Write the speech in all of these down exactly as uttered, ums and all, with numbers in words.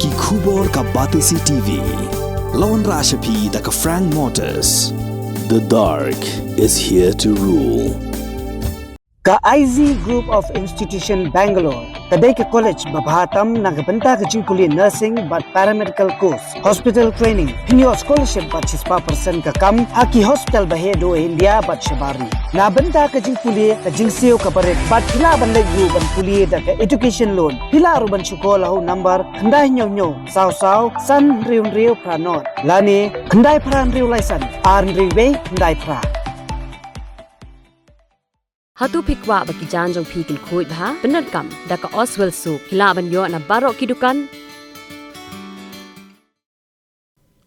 Ki khubor ka Batesi T V. La wanrah sha phi da ka Frank Motors. The dark is here to rule. Ka I Z Group of Institution Bangalore ka dei ka college ba bha tam na ka bynta ka jingpule nursing bad paramedical course, hospital training, pynïoh scholarship bad shispah percent ka kam ha ki hospital ba heh duh India bad shabar ri. Na bynta ka jingpule, ka jingsiew kaba rit bad phi lah ban leit ruh ban pule da ka education loan. Phi lah ruh ban shu call ha u number khyndai hynñiew hynñiew saw saw san hynriew hynriew phra nod lane khyndai phra hynriew lai san ar hynriew wei khyndai phra. Hato phi kwah ba ki jaiñ jong phi kin khuid bha? Pyndonkam da ka Oswell Soap. Phi lah ban ïoh na baroh ki dukan.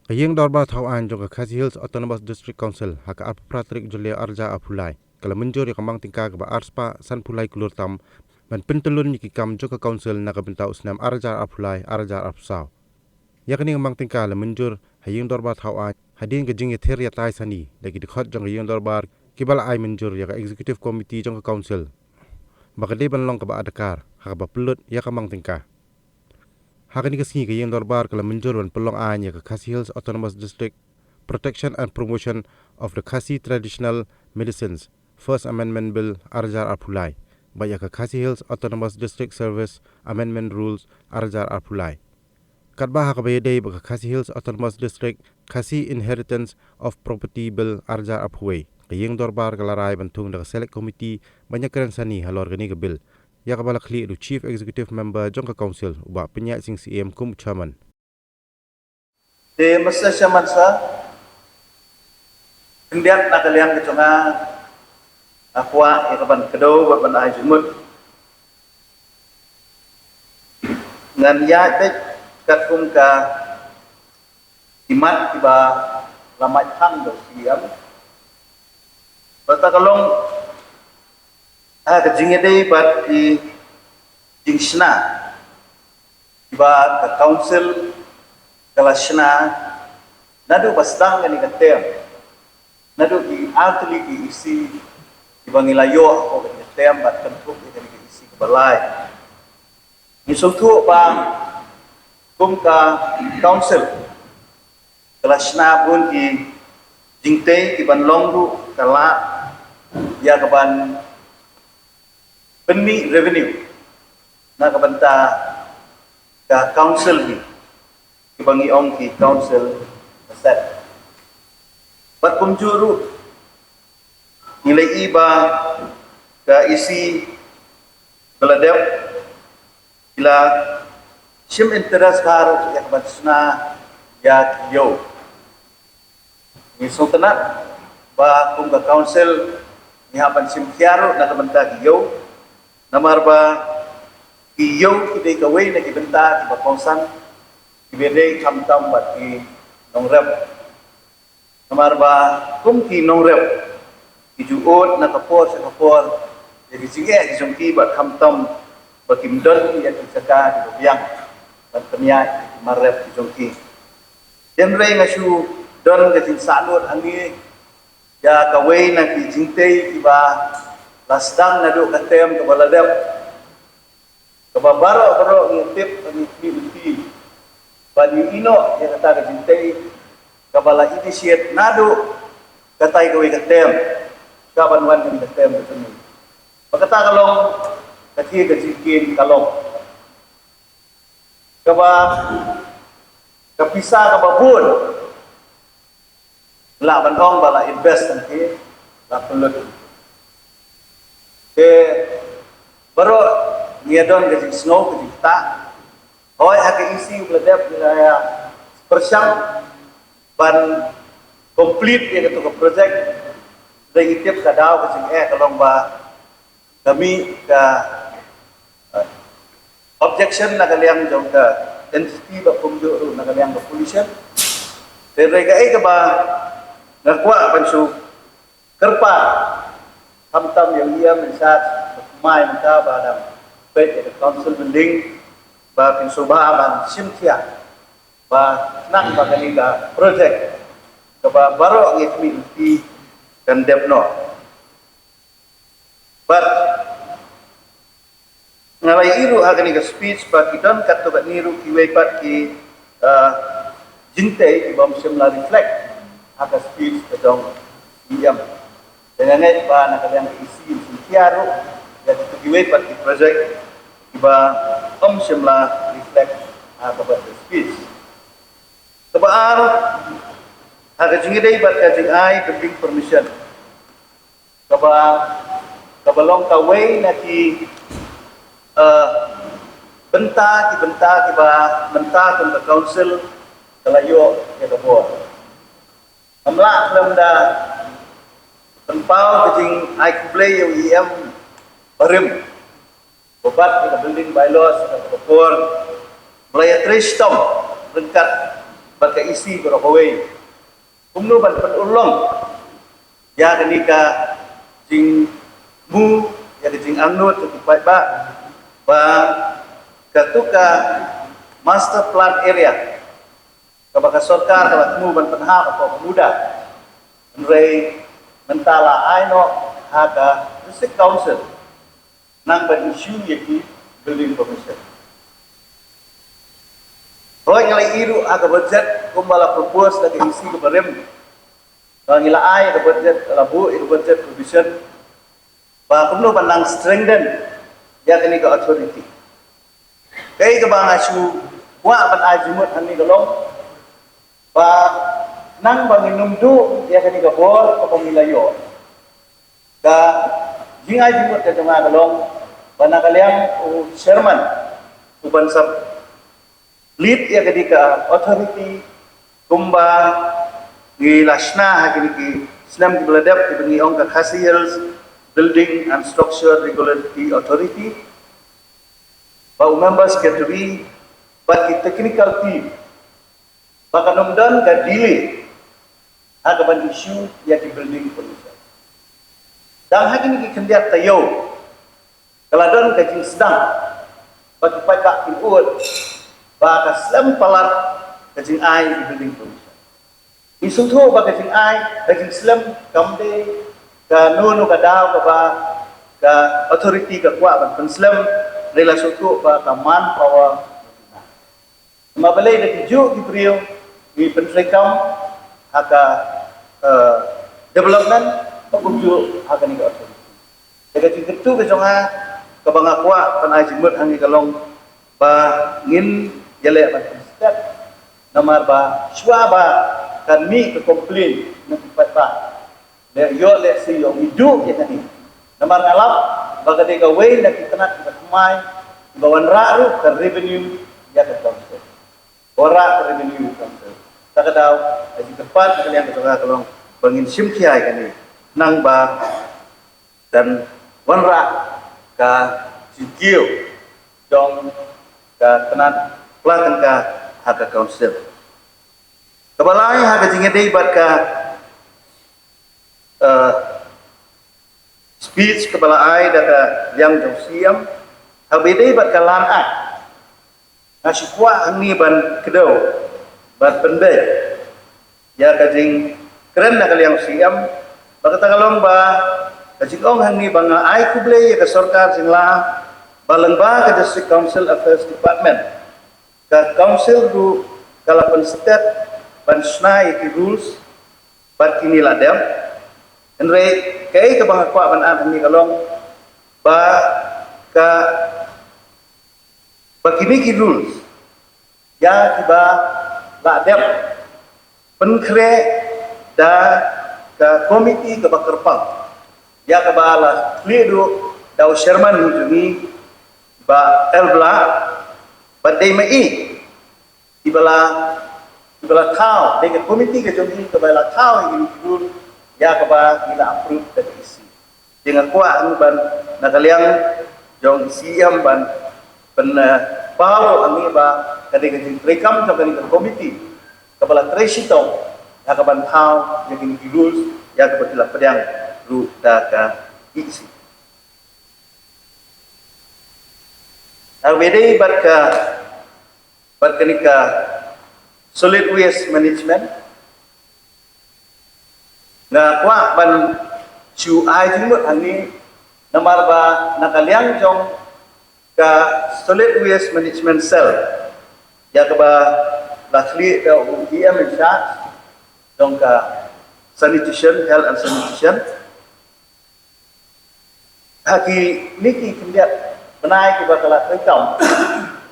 Ka Ïing Dorbar Thaw Aiñ jong ka Khasi Hills Autonomous District Council ha ka arphew phra tarik July arhajar arphew lai ka la mynjur ïa ka mang tyngka kaba arspah sanphew lai klur tam ban pyntyllun ïa ki kam jong ka Council na ka bynta u snem arhajar arphew lai arhajar arphew saw. Ïa kane ka mang tyngka la mynjur ha Ïing Dorbar Thaw Aiñ hadien ka jingïather ïatai sani da ki dkhot jong ka Ïing Dorbar kiba la ai mynjur ïa ka Executive Committee jong ka Council ba ka dei ban long kaba adkar ha kaba pynlut ïa ka mang tyngka. Ha kane ka sngi ka Ïing Dorbar ka la mynjur ban pynlong aiñ ïa ka Khasi Hills Autonomous District Protection and Promotion of the Khasi Traditional Medicines First Amendment Bill arhajar arphew lai bad ïa ka Khasi Hills Autonomous District Service Amendment Rules arhajar arphew lai. Katba ha kaba ïadei bad ka Khasi Hills Autonomous District Khasi Inheritance of Property Bill arhajar arphew wei, ka Ïing Dorbar ka la rai ban thung da ka Select Committee ban ïakren sani halor kane ka bill, ïa kaba la khlieh da u Chief Executive Member jong ka Council, u Bah Pynïaid Sing Syiem, kum u Chairman. Te mynta sha mynta, khyndiat na ka liang ka jong nga, nga kwah ïa ka ban kdew bad ban ai jingmut. Ngan ïaid beit katkum ka imat kiba la mait phang da u Syiem. Bad ta ka long, ah, ka jingïadei bad ki jingshna kiba ka Council ka la shna naduh ba sdang kane ka term, naduh ki artylli ki E C kiba ngi la ïoh ha kane ka term bad kynthup ïa kane ka E C kaba lai. Ngi sngewthuh ba kum ka Council ka la shna bun ki jingtei kiban long ruh ka la ïa kaban pynmih revenue na ka bynta ka Council hi, kiba ngi ong ki Council Asset. Bad kumjuh ruh ngi la ïohi ba ka E C ba la dep ki la shim interest bha ruh ïa kaban shna ïa ki ïew. Ngi sngewtynnat ba kum ka Council ngi hap ban shim khia ruh na ka bynta ki ïew. Namar ba ki ïew ki dei kawei na ki bynta kiba kongsan kiba dei khamtam bad ki nongrep. Namar ba kum ki nongrep ki ju ud na ka por sha ka por ïa ki jingeh ki jong ki bad khamtam ba kim don ïa ki jaka kiba biang ban pynïaid ïa ki mar rep ki jong ki. Hynrei nga shu don ka jingsahlut hangne ïa kawei na ki jingtei kiba la sdang naduh ka term kaba la dep, kaba baroh baroh ngi tip, ngi khmih lynti ba ngi ïoh ïa kata ka jingtei kaba la initiate naduh katai kawei ka term, kaban wan kane ka term ka jong ngi. Ba kata ka long ka jingkiew ka jingkiew ka long kaba ka pisa kaba bun lah ban ong ba la invest hangne, la pynlut. Te baroh ngi ïa don ka jingsngew ka jingktah. Hooid, ha ka E C ba la dep ngi la ïa pyrshang ban complete ïa kato ka project. Hynrei ngi tip ka daw ka jingeh ka long ba ka mih ka, uh, objection na ka liang jong ka entity bad kumjuh ruh na ka liang ka pollution. Hynrei kaei kaba nga kwah ban shu kyrpad, khamtam ïa u E M in charge, kumne mynta ba dang peit ïa ka council building, ba phin sngewbha ban shim khia ba khnang ba kane ka project kaba baroh ngi khmih lynti kan dep noh. Bad Nga la ïohi ruh ha kane ka speech ba ki don katto katne ruh kiwei pat ki, ah, jingtei ki bym shym la reflect ha ka speech ka jong C M. Te nga ngeit ba na ka liang ka E C yn shim khia ruh ïa kito kiwei pat ki project kiba ym shym la reflect ha kaba ka speech. Kaba ar, ha ka jingïadei bad ka jingai building permission, kaba, kaba long kawei na ki, eh, bynta, ki bynta kiba mynta kum ka council ka la ïoh ïa ka bor. Ngam lah khlem da pynpaw ka jingai khublei ïa u E M barim, ba bat ïa ka building bylaws ha kaba por ba la ïatrei shitom ryngkat bad ka E C baroh kawei kumno ban pynurlong ïa kane ka jingmu, ïa ka jingangnud ka ki paidbah ba katu ka master plan area kaba ka sorkar ka la thmu ban pynhap hapoh ka MUDA, hynrei mynta la ai noh ha ka District Council nang ban issue ïa ki building permission. Hooid, nga la ïohi ruh ha ka budget kumba la propose da ka E C kaba rim, ba ngi la ai ïa ka budget, la buh ïa ka budget provision ba kumno ban nang strengthen ïa kane ka authority. Kaei kaba nga shu kwah ban ai jingmut hangne ka long ba nang ba ngin ym duh ïa kane ka bor kaba ngi la ïoh, ka jingai jingmut ka jong nga ka long ba na ka liang u chairman u ban sa lead ïa kane ka authority kumba ngi la shna ha kine ki snem kiba la dep, kiba ngi ong ka Khasi Hills Building and Structure Regulatory Authority, ba u member secretary bad ki technical team, ba kan ym don ka delay ha ka ban issue ïa ki building permission. Dang ha kine ki khyndiat taïew ka la don ka jingsdang ba ki paidbah kin ud ba ka slem palat ka jingai ki building permission. Ngi sngewthuh ba ka jingai ka jingslem kam dei kano kano ka daw kaba ka authority ka kwah ban pynslem, hynrei la sngewthuh ba ka manpower. Namar balei da ki juh ki briew ngi pyntreikam ha ka, eh, development ba kumjuh ha kane ka authority. Te ka jingkyntu ka jong nga kaba nga kwah ban ai jingmut hangne ka long ba ngin ïaleh ban pynstet, namar ba shuwa ba kan mih ka complain na ki paidbah, leh ïoh leh siew ïoh, ngi duh ïa kane. Namar nga lap ba ka dei kawei na ki tnat kiba thymmai kiba wanrah ruh ka revenue ïa ka council. Wanrah ka revenue ïa ka council. Ta ka daw ka jingkyrpad ka liang ka jong nga ka long ba ngin shim khia ïa kane, nang ba kan wanrah ka jingkiew jong ka tnat pla tyngka ha ka council. Kaba lai, ha ka jingïadei bad ka, eh, speech kaba la ai da ka liang jong C M, ha kaba ïadei bad ka Land Act, nga shu kwah hangne ban kdew, ban pynbeit ïa ka jingkren na ka liang C M, ba kata ka long ba ka jingong hangne ba nga ai khublei ïa ka sorkar jylla, ba lyngba ka District Council Affairs Department, ka council ruh ka la pynstet ban shna ïa ki rules bad kine la dep. Hynrei kaei kaba nga kwah ban ong hangne ka long ba ka, ba kine ki rules ïa kiba la dep pynkhreh da ka komiti kaba kyrpang, ïa kaba la khlieh duh da u chairman jong ngi, Bah L Blah, bad dei ma i kiba la, kiba la thaw, dei ka komiti ka jong ngi kaba la thaw ïa kine ki rules, ïa kaba ngi la approve da ka E C. Te nga kwah hangne ban, na ka liang jong C M ban, ban, eh, pynpaw hangne ba ka dei ka jingtreikam jong kane ka komiti kaba la trei shitom ïa ka ban thaw ïa kine ki rules, ïa kaba ki la pdiang ruh da ka E C. Ha kaba ïadei bad ka, bad kane ka solid waste management, nga kwah ban shu ai jingmut hangne, namar ba na ka liang jong ka Solid Waste Management Cell, ïa kaba la khlieh da u E M in charge jong ka sanitation, health and sanitation. Ha kine ki khyndiat bnai kiba ka la treikam,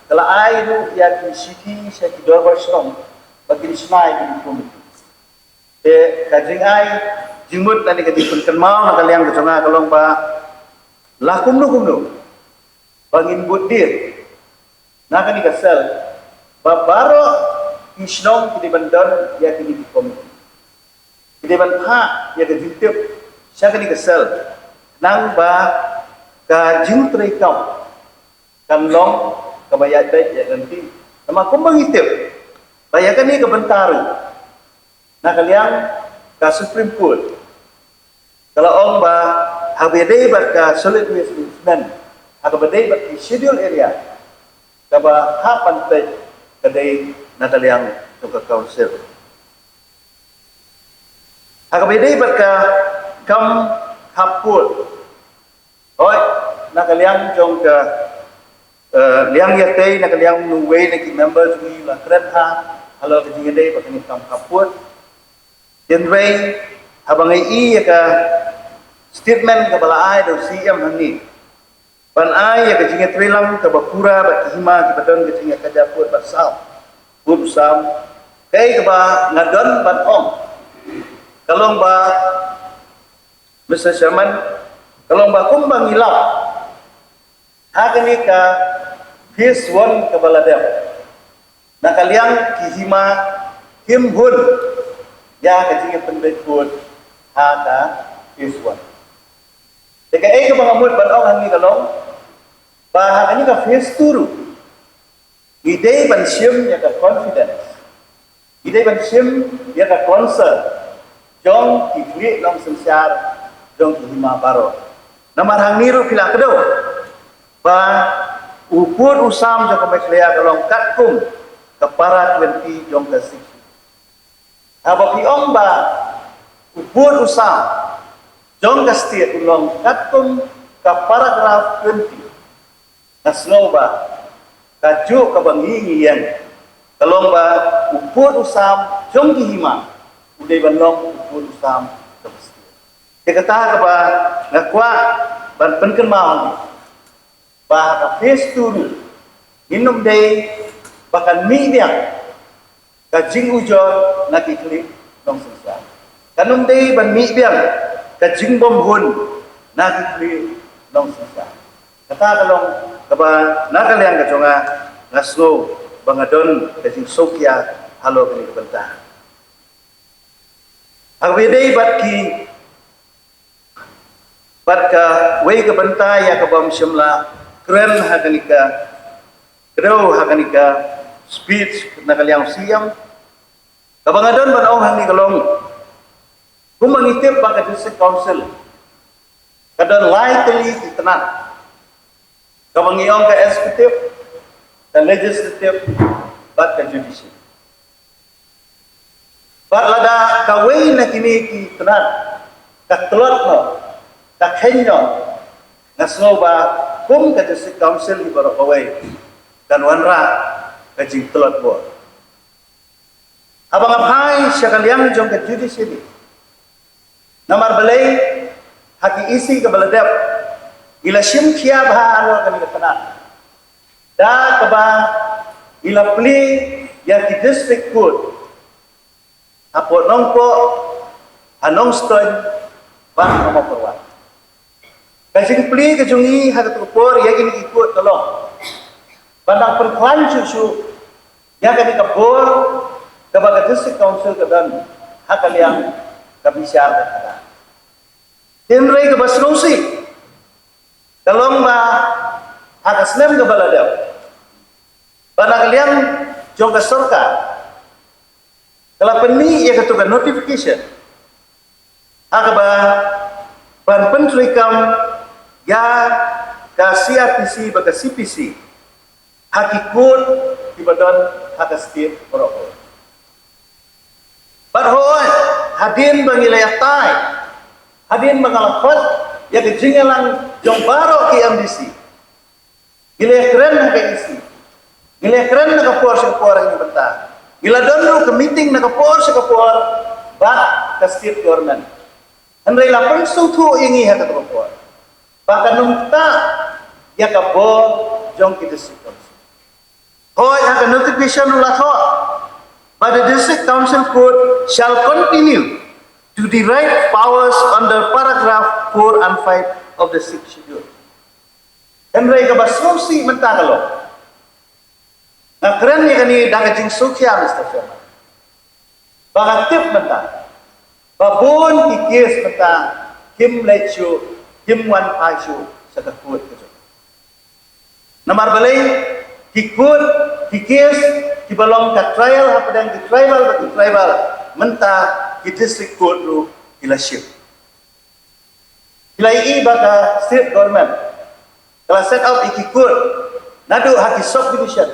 ka la ai ruh ïa ki shithi sha ki dorbar shnong ba kin shna ïa ki komiti. Te ka jingai jingmut lane ka jingpynkynmaw na ka liang ka jong nga ka long ba la kumno kumno ba ngin bud dien na kane ka sel ba baroh ki shnong ki dei ban don ïa kine ki komiti. Ki dei ban phah ïa ka jingtip sha kane ka sel, nang ba ka jingtreikam kan long kaba ïaid beit ïaid lynti. Namar kumba ngi tip ba ïa kane ka bynta ruh na ka liang ka Supreme Court ka la ong ba haba ïadei bad ka Solid Waste Management, ha kaba dei bad ki schedule area, kaba hap ban peit ka dei na ka liang jong ka council. Ha kaba ïadei bad ka kam hap pud, hooid, na ka liang jong ka, eh, liang ïatei, na ka liang uwei na ki member jong ngi la kren ha halor ka jingïadei bad kane ka kam hap pud. Hynrei haba ngi i ïa ka statement kaba la ai da u C M hangne ban ai ïa ka jingïatreilang kaba pura bad ki hima kiba don ka jingïakajia pud bad sam, pud sam, kaei kaba nga don ban ong ka long ba, Mister Chairman, ka long ba kumba ngi lap ha kane ka phase one kaba la dep, na ka liang ki hima kim hun ïa ka jingïapynbeit pud ha ka phase one. Te kaei kaba nga mut ban ong hangne ka long ba ha kane ka phase two ruh ngi dei ban shim ïa ka confidence, ngi dei ban shim ïa ka concern jong ki khlieh nongsynshar, jong ki hima baroh. Namar hangne ruh phi la kdew ba u pud u sam jong ka Meghalaya ka long katkum ka para twenty jong ka sixty. Haba phi ong ba u pud u sam jong ka state u long katkum ka paragraph twenty, nga sngew ba kajuh kaba ngi ngi ïeng ka long ba u pud u sam jong ki hima u dei ban long u pud u sam jong ka state. Te kata kaba nga kwah ban pynkynmaw hangne ba ha ka phase two ruh ngin ym dei ba kan mih biang ka jingujor na ki khlieh nongsynshar. Kan ym dei ban mih biang ka jingbymhun na ki khlieh nongsynshar. Kata ka long kaba na ka liang ka jong nga nga sngew ba nga don ka jingsngewkhia halor kane ka bynta. Ha kaba ïadei bad ki bad kawei ka bynta ïa kaba ym shym la kren ha kane ka kdew ha kane ka speech na ka liang u C M, kaba nga don ban ong hangne ka long kumba ngi tip ba ka District Council ka don lai tylli ki tnat, kaba ngi ong ka executive, ka legislative bad ka judiciary. Bad lada kawei na kine ki tnat ka tlot noh, ka kheiñ noh, nga sngew ba kum ka District Council hi baroh kawei kan wanrah ka jingtlot bor. Haba nga phai sha ka liang jong ka judiciary, namar balei ha ki E C kaba la dep ngi la shim khia bha halor kane ka tnat da kaba ngi la plie ïa ki district court ha Port Nongpoh, ha Nongstoiñ bad ha Mawkyrwat. Ka jingplie ka jong ngi ha kata ka por ïa kine ki court ka long ban dang pynkhlaiñ shuh shuh ïa kane ka bor kaba ka District Council ka don ha ka liang ka bishar ka thada. Hynrei kaba sngewsih ka long ba ha ka snem kaba la dep, ba na ka liang jong ka sorkar ka la pynmih ïa kato ka notification ha kaba ban pyntreikam ïa ka C R P C bad ka C P C ha ki court kiba don ha ka state baroh. Bad hooid, hadien ba ngi la ïatai, hadien ba nga la khot ïa ka jingïalang jong baroh ki M D C, Ngi la kren ha ka E C, ngi la kren na ka por sha ka por ha kane ka bynta. Ngi la don ruh ka meeting na ka por sha ka por bad ka state government. Hynrei la pynsngewthuh ïa ngi ha kata ka por ba kan ym ktah ïa ka bor jong ki district council. Hooid, ha ka notification ruh la thoh ba the district council court shall continue to derive powers under paragraph four and five of the sixth schedule. Hynrei kaba sngewsih mynta ka long, nga kren ïa kane da ka jingsngewkhia, Mister Chairman, ba nga tip mynta ba bun ki kes mynta kim leit shuh, kim wan phai shuh sha ka court ka jong. Namar balei? Ki court, ki kes kiba long ka trial hapdeng ki tribal bad ki tribal, mynta ki district court ruh ki la shift. Ki la ïohi ba ka state government ka la set up ïa ki court naduh ha ki subdivision,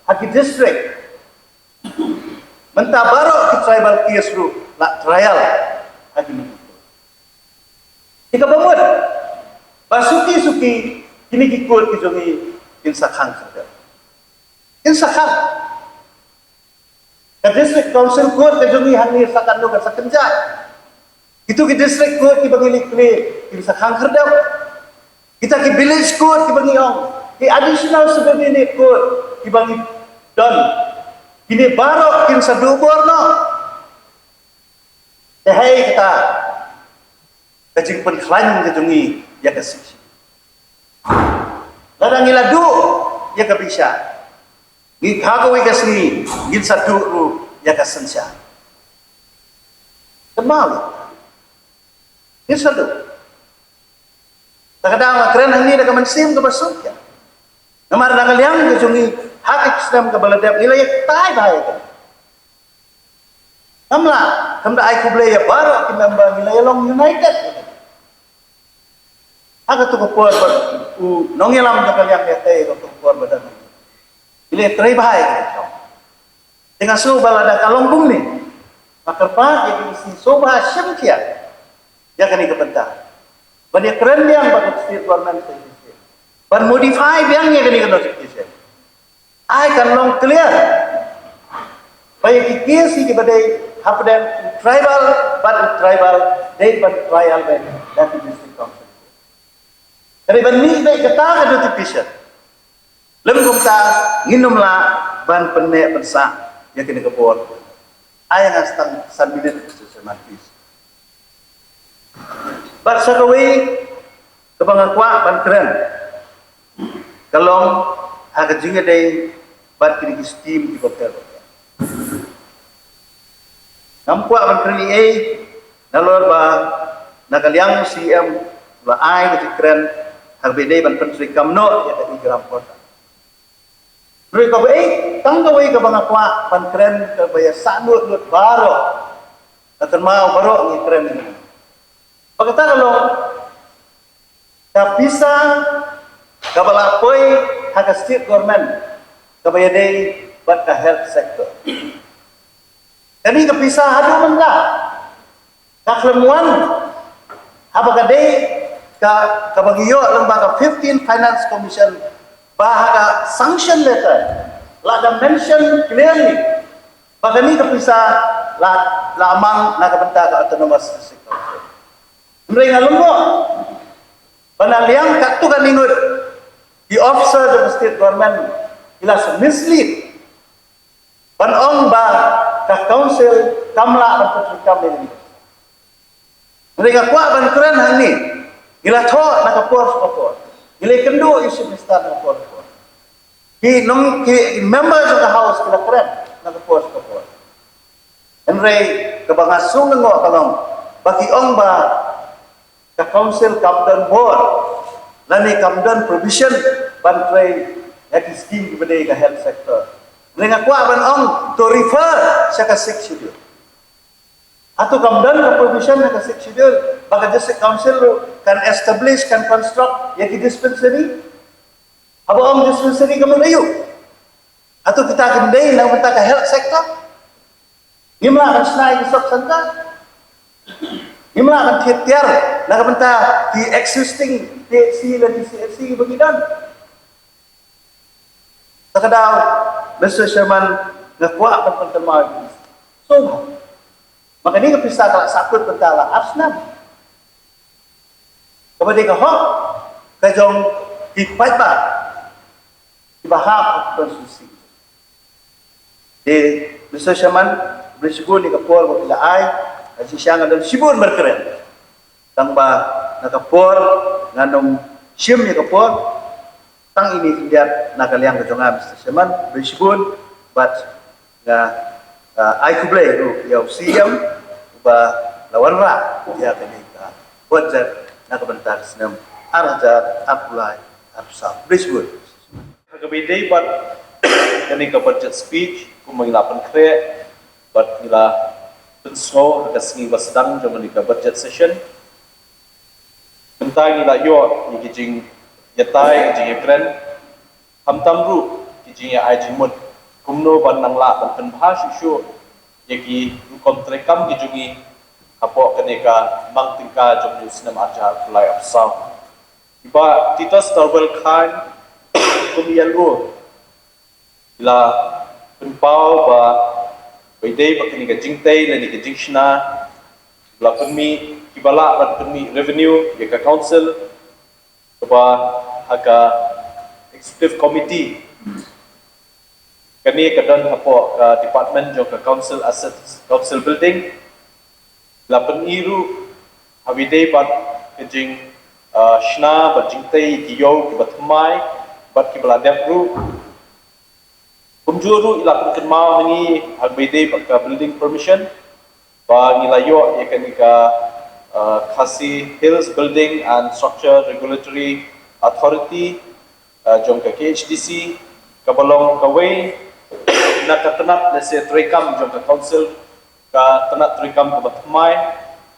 ha ki district. Mynta baroh ki tribal case ruh la trial ha kine ki court. Te kaba mut ba suki suki kine ki court ki jong ngi kin sa khang khyrdep. Kin sa khang. Ka district council court ka jong ngi hangne sa katno kan sa kynjah. Kito ki district court kiba ngi leit plie kin sa khang khyrdep. Kita ki village court kiba ngi ong, ki additional subordinate court kiba ngi don, kine baroh kin sa duh bor noh. Te hei kata ka jingpynkhlaiñ ka jong ngi ïa ka shisha. Lada ngi la duh ïa ka pisa, ngi kha kawei ka sngi ngin sa duh ruh ïa ka synshar. Kynmaw, ngin sa duh. Ta ka daw nga kren hangne da ka mynsiem kaba suk ïa. Namar na ka liang ka jong ngi ha ka snem kaba la dep ngi la ïa ktai bha ïa ka. Kam lah, kam da ai khublei ïa baroh ki member, ngi la ïa long united. Ha kato ka por ba u nongïalam jong ka liang ïa tei, kato ka por ba dang ngi la ïa trei bha ïa ka. Te nga sngew ba lada ka long kumne, nga kyrpad ïa ki shisha ba shim khia ïa kane ka bynta. Ban ïa kren biang bad ka state government, ban modify biang ïa kane ka notification. Ai kan long clear ba ïa ki case kiba dei hapdeng tribal bad tribal dei ban trial beit da ki district council. Ka dei ban mih beit kata ka notification. Lym kumta ngin ym lah ban pynneh pynsah ïa kane ka bor. Ai nga stang san minit, Mister Chairman, please. Bad sa kawei kaba nga kwah ban kren ka long ha ka jingïadei bad kine ki skim kiba pher. Ngam kwah ban kren ei ei nalor ba na ka liang C M la ai ka jingkren ha kaba ïadei ban pyntreikam noh ïa ka e-Gram Portal. Hynrei kaba ei, tang kawei kaba nga kwah ban kren kaba ïa sah lut lut baroh. Ka kynmaw baroh ngi kren. Ba kata ka long ka pisa kaba la poi ha ka state government kaba ïadei bad ka health sector. Kane ka pisa haduh mynta ka khlem wan haba ka dei ka, kaba ngi ïoh lyngba ka fifteen Finance Commission ba ha ka sanction letter la ka mention clearly ba kane ka pisa la, la mang na ka bynta ka Autonomous District Council. Hynrei nga lyngngoh ba na liang katto katne ngut ki officer jong ka state government ki la sa mislead ban ong ba ka council kam lah ban pyntreikam ïa kane. Hynrei nga kwah ban kren hangne, ngi la thoh na ka por sha ka por, ngi la kynduh ïa u Chief Minister na ka por sha ka por, ki nong, ki member jong ka House ki la kren na ka por sha ka por. Hynrei kaba nga sngew lyngngoh ka long ba ki ong ba ka council kam don bor lane kam don provision ban trei ïa ki skim kiba dei ka health sector. Hynrei nga kwah ban ong to refer sha ka Sixth Schedule. Hato kam don ka provision ha ka Sixth Schedule ba ka district council ruh kan establish, kan construct ïa ki dispensary? Haba ong dispensary ka mut aïu? Hato kita kim dei na ka bynta ka health sector? Ngim lah ban shna ïa ki sub center? Ngim lah ban thied tiar na ka bynta ki existing P H C lane C H C kiba ngi don? Sa ka daw, Mister Chairman, nga kwah ban pynkynmaw ïa phi. So, ma kane ka pisa ka la sahkut bynta la ar snem. Kaba dei ka hok ka jong ki paidbah kiba hap ha ka constituency. Te, Mister Chairman, bri shibun ïa ka por ba phi la ai, ka jingshisha nga don shibun ban kren. Tang ba na ka por ngan ym shim ïa ka por, tang ine i khyndiat na ka liang ka jong nga, Mister Chairman, bri shibun, bad nga, ah, ai khublei ruh ïa u C M uba la wanrah ïa kane ka budget na ka bynta ka snem ar hajar arphew lai arphew saw. Bri shibun. Ha kaba ïadei bad kane ka budget speech, kumba ngi la pynkhreh bad ngi la pynsngew ha ka sngi ba sdang jong kane ka budget session, mynta ngi la ïoh ïa ki jingïatai, ki jingïakren, khamtam ruh ki jingïa-ai jingmut kumno ban nang lah ban pynbha shuh shuh ïa ki rukom treikam ki jong ngi hapoh kane ka mang tyngka jong u snem ar hajar arphew lai arphew saw. I Bah Titus Tarbel Chyne kum i L O, i la pynpaw ba ba ïadei bad kane ka jingtei lane ka jingshna, ba la pynmih, kiba lah ban pynmih revenue ïa ka council, kaba ha ka executive committee kane ka don hapoh ka department jong ka council assets, council building. La pyni ruh ha kaba ïadei bad ka jing, ah, shna bad jingtei ki ïew kiba thymmai bad kiba la dep ruh. Kumjuh ruh i la pynkynmaw ha ngi ha kaba ïadei bad ka building permission, ba ngi la ïoh ïa kane ka, ah, Khasi Hills Building and Structure Regulatory Authority, ah, jong ka K H D C, kaba long kawei na ka tnat lehse treikam jong ka council, ka tnat treikam kaba thymmai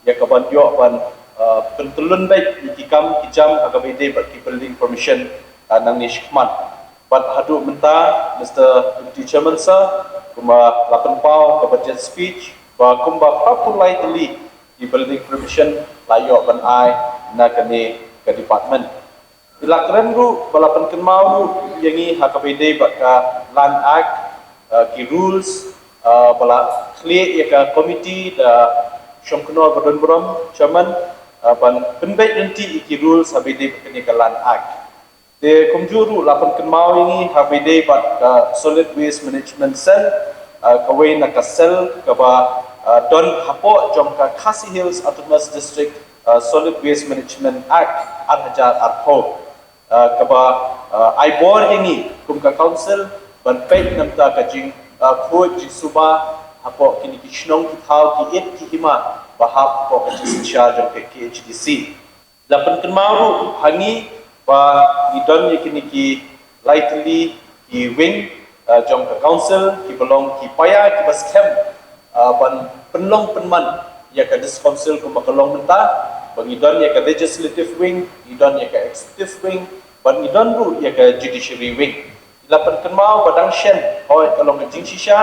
ïa kaban ïoh ban, ah, pyntylun beit ïa ki kam ki jam ha kaba ïadei bad ki building permission, ah, nangne shakhmat. Bad haduh mynta, Mister Deputy Chairman Sir, kumba la pynpaw ha ka budget speech, ba kumba phra phew lai tylli ki building permission la ïoh ban ai na kane ka department. I la kren ruh ba la pynkynmaw ruh ïa ngi ha kaba ïadei bad ka Land Act, ah, ki rules, ah, ba la khlieh ïa ka committee da Shongknor Badonburom, Chairman, ah, ban pynbeit lynti ïa ki rules ha kaba ïadei bad kane ka Land Act. Te kumjuh ruh la pynkynmaw ïa ngi ha kaba ïadei bad ka Solid Waste Management Cell, ah, kawei na ka cell kaba, ah, don hapoh jong ka Khasi Hills Autonomous District, ah, Solid Waste Management Act ar hajar arphew. Ah, kaba, ah, ai bor ïa ngi kum ka council ban peit namar ka jing, ah, khuid jingsuba hapoh kine ki shnong ki thaw ki ïit ki hima ba hap hapoh ka jingsynshar jong ka K H D C. La pynkynmaw ruh ha ngi ba ngi don ïa kine ki lai tylli ki wing, ah, jong ka council kiba long ki paia kiba skhem, ah, ban pynlong pynman ïa ka District Council kumba ka long mynta, ba ngi don ïa ka legislative wing, ngi don ïa ka executive wing, bad ngi don ruh ïa ka judiciary wing. I la pynkynmaw ba dang shen, hooid ka long ka jingshisha,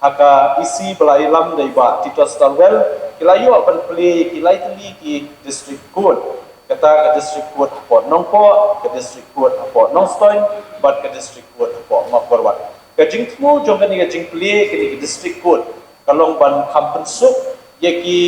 ha ka E C ba la ïalam da i Bah Titus Tarbel, ki la ïoh ban plie ïa ki lai tylli ki district court. Kata ka district court hapoh Nongpoh, ka district court hapoh Nongstoiñ, bad ka district court hapoh Mawkyrwat. Ka jingthmu jong kane ka jingplie kane ka district court ka long ban kham pynsuk ïa ki,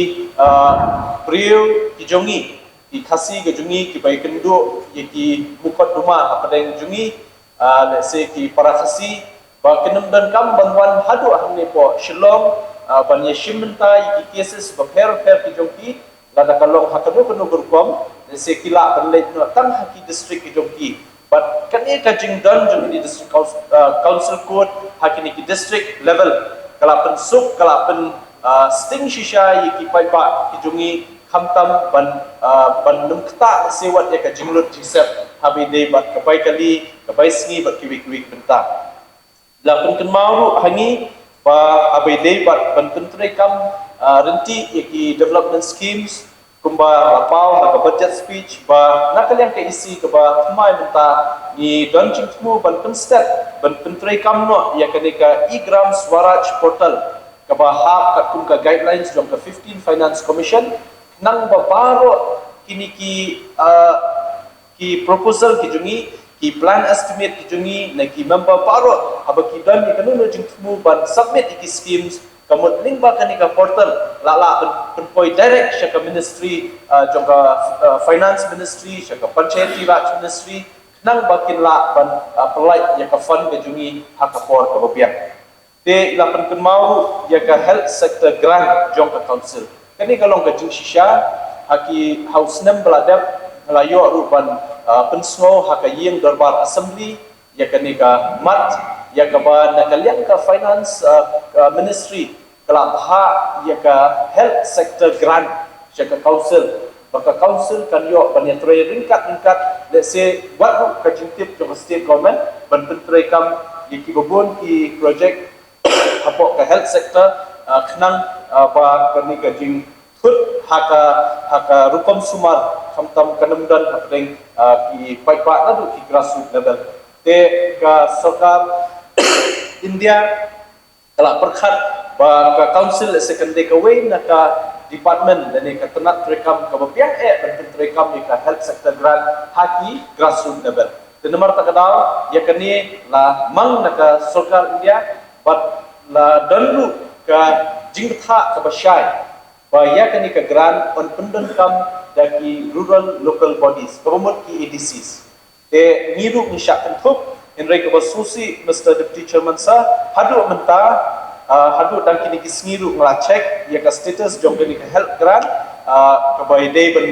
ah, briew ki jong ngi, ki Khasi ki jong ngi kiba ïakynduh ïa ki mukotduma hapdeng jong ngi, ah, lehse ki para Khasi, ba kin ym donkam ban wan haduh hangne hapoh Shillong, ah, ban ïashim bynta ïa ki cases bapher bapher ki jong ki, lada ka long ha kano kano ka rukom, lehse ki lah ban leit noh tang ha ki district ki jong ki. Bad kane ka jingdon jong kine district council, ah, council court ha kine ki district level ka la pynsuk, ka la pyn, ah, sting shisha ïa ki paidbah ki jong ngi, khamtam ban, ah, ban nym ktah lehse wat ïa ka jinglut jingsep ha kaba ïadei bad ka bai kali, ka bai sngi bad kiwei kiwei ki bynta. La pynkynmaw ruh ha ngi ba ha kaba ïadei bad ban pyntreikam, ah, ryntih ïa ki development schemes, kumba la paw ha ka budget speech, ba na ka liang ka E C kaba thymmai mynta ngi don jingthmu ban pynstep ban pyntreikam noh ïa kane ka e-Gram Swaraj portal, kaba hap katkum ka guidelines jong ka fifteen Finance Commission, khnang ba baroh kine ki, ah, ki proposal ki jong ngi ki plan estimate ki jong ngi na ki member baroh, haba ki don ïa kano kano jingthmu ban submit ïa ki schemes, ka mut lyngba kane ka portal la lah pyn-, pynpoi direct sha ka ministry, ah, jong ka, ah, finance ministry, sha ka panchayati raj ministry, khnang ba kin lah ban, ah, pynlait ïa ka fund ka jong ngi ha ka por kaba biang. Te la pynkynmaw ruh ïa ka health sector grant jong ka council. Kane ka long ka jingshisha ha ki, ha u snem ba la dep, la ïoh ruh ban, ah, pynsngew ha ka ïing dorbar assembly ïa kane ka mat, ïa kaba na ka liang ka finance, ah, ka ministry ka la bha ïa ka health sector grant sha ka council, ba ka council kan ïoh ban ïatrei ryngkat ryngkat, let's say, wat ruh ka jingtip jong ka state government ban pyntreikam ïa kiba bun ki project hapoh ka health sector, ah, khnang, ah, ba kane ka jingthut ha ka, ha ka rukom sumar khamtam kan ym don hapdeng, ah, ki paidbah naduh ki grassroots level. Te ka sorkar India ka la pyrkhat ba ka council, let's say, kan dei kawei na ka department lane ka tnat treikam kaba biang eh ban pyntreikam ïa ka health sector grant ha ki grassroots level. Te namar kata ka daw ïa kane la mang na ka sorkar India bad la don ruh ka jingbthah kaba shai ba ïa kane ka grant yn pyndonkam da ki rural local bodies, kaba mut ki A D Cs. Te ngi ruh ngi shah kynthup, hynrei kaba sngewsih Mister Deputy Chairman Sir, haduh mynta, ah, haduh dang kine ki sngi ruh nga la check ïa ka status jong kane ka health grant, ah, kaba ïadei ban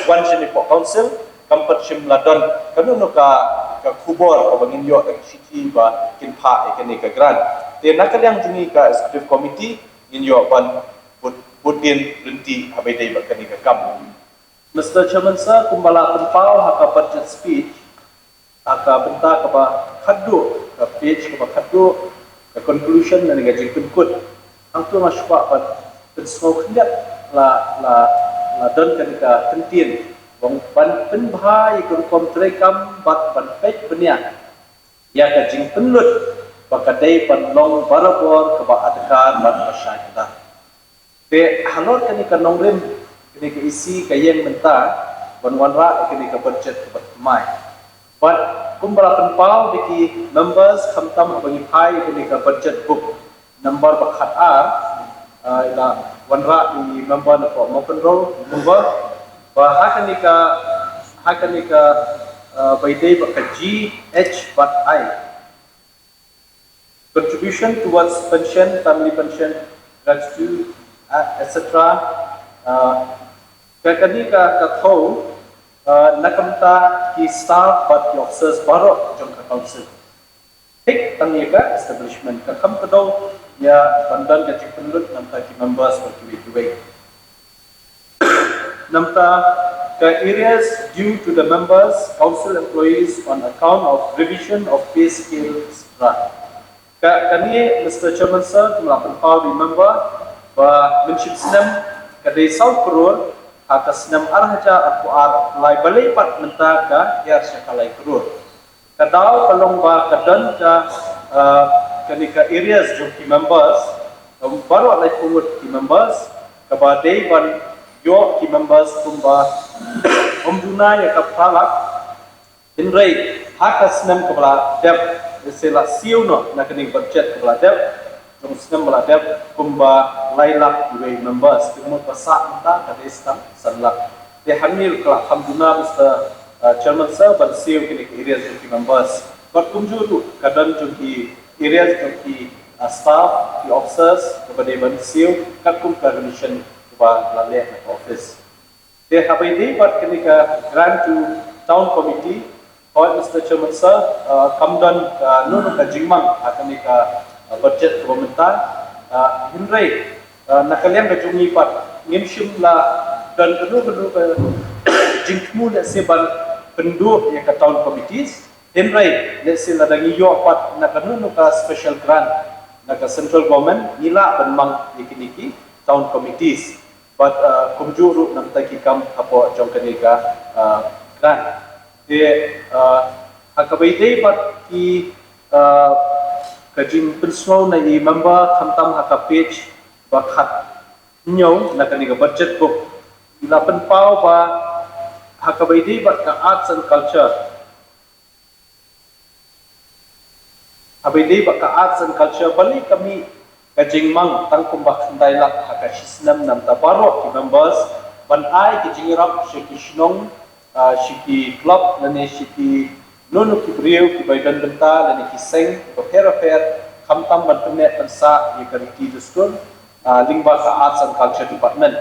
wan shane hapoh council, kam pat shym la don kano kano ka, ka khubor kaba ngin ïoh da ka shithi ba kin phah ïa kane ka grant. Te na ka liang jong ngi ka executive committee ngin ïoh ban bud, bud dien ryntih haba ïadei bad kane ka kam. Mister Chairman Sir, kumba la pynpaw ha ka budget speech, ha ka bynta kaba khatduh, ka page kaba khatduh, ka conclusion lane ka jingpynkut. Hangto nga shu kwah ban pynsngew khyndiat, la, la, la don kane ka kyntien ban, ban pynbha ïa ka rukom treikam bad ban peit bniah ïa ka jingpynlut ba ka dei ban long barabor, kaba adkar bad ba shai kdar. Te halor kane ka nongrim, kane ka E C ka ïeng mynta ban wanrah ïa kane ka budget kaba thymmai. Bad kumba la pynpaw da ki members khamtam haba ngi phai ïa kane ka budget book number ba khatar, ah, la wanrah da i member na pdeng Mawkynrew, member ba ha kane ka, ha kane ka, ah, ba ïadei bad ka G, H bad I. Contribution towards pension, family pension, gratuity, uh, et cetera. Uh, ka kane ka, ka thew, uh, na ka bynta ki staff bad ki officers baroh jong ka council. Thik tang ïa ka establishment, ka kham kdew ïa ban don ka jingpynlut na ka bynta ki members bad kiwei kiwei. Na ka bynta ka arrears due to the members, council employees on account of revision of pay scale, et cetera. Ka, kane, Mister Chairman Sir, kum la pynpaw da i member ba mynshem snem ka dei saw klur, ha ka snem ar hajar arphew ar arphew lai balei pat mynta ka hiar sha ka lai klur. Ka daw ka long ba ka don ka, ah, kane ka arrears jong ki members, ka baroh laiphew ngut ki members, kaba dei ban ïoh ki members kumba ym duna ïa ka phra lak. Hynrei ha ka snem kaba la dep, se la siew noh na kane ka budget kaba la dep, jong snem ba la dep kumba lai lak kiwei members, te ka mut ba sah mynta ka dei tang san lak. Te hangne ruh ka la kham duna, Mister, uh, Chairman Sir, ban siew kine ki arrears jong ki members. Bad kumjuh ruh ka don jong ki arrears jong ki, uh, staff, ki officers, kaba dei ban siew katkum ka revision kaba la leh na ka office. Te haba ïadei bad kane ka grant to town committee, hooid Mister Chairman Sir, uh, kam don kano kano ka jingmang ha kane ka, uh, budget kaba mynta. Uh, hynrei, uh, na ka liang ka jong ngi pat ngim shym la don kano kano ka jingthmu lehse ban pynduh ïa ka town committees. Hynrei lehse lada ngi ïoh pat na kano kano ka special grant na ka central government, ngi lah ban mang ïa kine ki town committees. Bad, uh, kumjuh ruh na ka bynta ki kam hapoh jong kane ka, uh, grant. Te, uh, ha kaba ïadei bad ki, uh, ka jingpynsngew na i member khamtam ha ka page ba khathynñiew na kane ka budget book, la pynpaw ba ha kaba ïadei bad ka arts and culture, Haba ïadei bad ka arts and culture, balei ka mih ka jingmang tang kumba khyndai lak ha ka shisnem na bynta baroh ki members ban ai ki jingïarap sha ki shnong, ah, sha ki club lane sha kino kino ki briew kiba ïadon bynta lane ki seng bapher bapher, khamtam ban pynneh pynsah ïa ka riti dustur, ah, lyngba ka arts and culture department.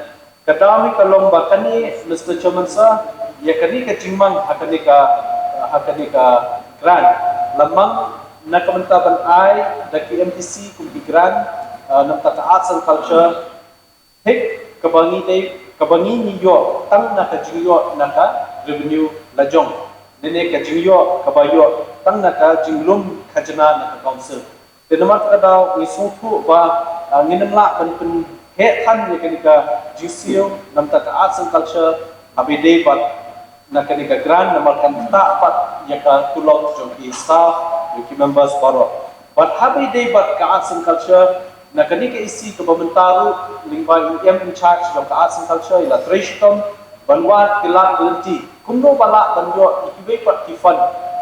Ka daw hi ka long ba kane, Mister Chairman Sir, ïa kane ka jingmang ha kane ka, ha kane ka grant la mang na ka bynta ban ai da ki M D C kum ki grant, ah, na bynta ka arts and culture, hynrei kaba ngi dei, kaba ngi ngi ïoh tang na ka jingïoh na ka revenue lajong, lane ka jingïoh kaba ïoh tang na ka jinglum khajna na ka council. Te namar kata ka daw ngi sngewthuh ba, ah, ngin ym lah ban pynheh than ïa kane ka jingsiew na bynta ka arts and culture haba ïadei bad na kane ka grant, namar kan ktah pat ïa ka tulop jong ki staff, jong ki members baroh. Bad haba ïadei bad ka arts and culture, na kane ka E C kaba mynta ruh lyngba i M in charge jong ka arts and culture i la trei shitom ban wad ki lad ki lynti kumno ba lah ban ïoh ïa kiwei pat ki fund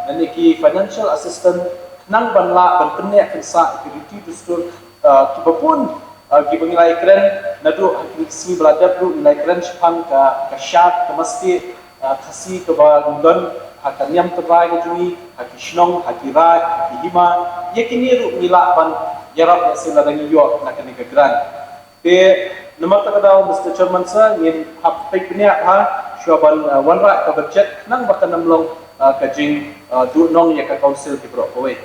lane ki financial assistance khnang ban lah ban pynneh pynsah ïa ki riti dustur, ah, kiba bun, ah, kiba ngi la ïakren naduh ha kine ki sngi ba la dep ruh ngi la ïakren shaphang ka, ka shad, ka mastieh, ah, Khasi kaba ngi don ha ka niam tynrai ka jong ngi, ha ki shnong, ha ki raid, ha ki hima. Ïa kine ruh ngi lah ban ïarap ïa shuwa lada ngi ïoh na kane ka grant. Te namar kata ka daw, Mister Chairman Sir, ngin hap peit bniah ha shuwa ban, ah, wanrah ka budget khnang ba kan ym long, ah, ka jing, ah, duhnong ïa ka council ki baroh kawei.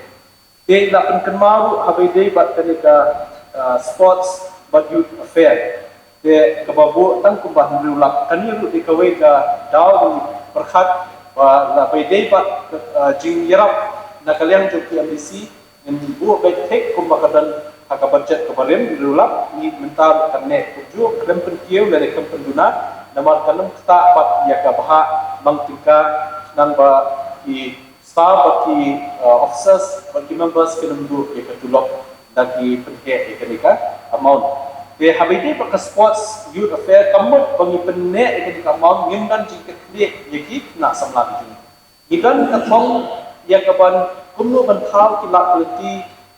Te la pynkynmaw ruh haba ïadei bad kane ka, ah, sports bad youth affair. Te kaba buh tang kumba hynriew lak, kane ruh dei kawei ka daw ban pyrkhat ba la haba ïadei bad, ah, jingïarap na ka liang jong ki M D C, ngin buh beit thik kumba ka don ha ka budget kaba rim, hynriew lak, ngi mynta ruh kan neh kumjuh, khlem pynkiew lane khlem pynduna, namar kan ym ktah pat ïa ka bhah mang tyngka khnang ba ki staff bad ki, uh, officers bad ki members kin ym duh ïa ka tulop da ki pynheh ïa kane ka amount. Te haba ïadei bad ka sports youth affair, ka mut ba ngi pynneh ïa kane ka amount ngim don jingkitkhlieh ïa ki khynnah samla ki jong ngi. Ngi don ka thong ïa ka ban kumno ban thaw ki lad ki lynti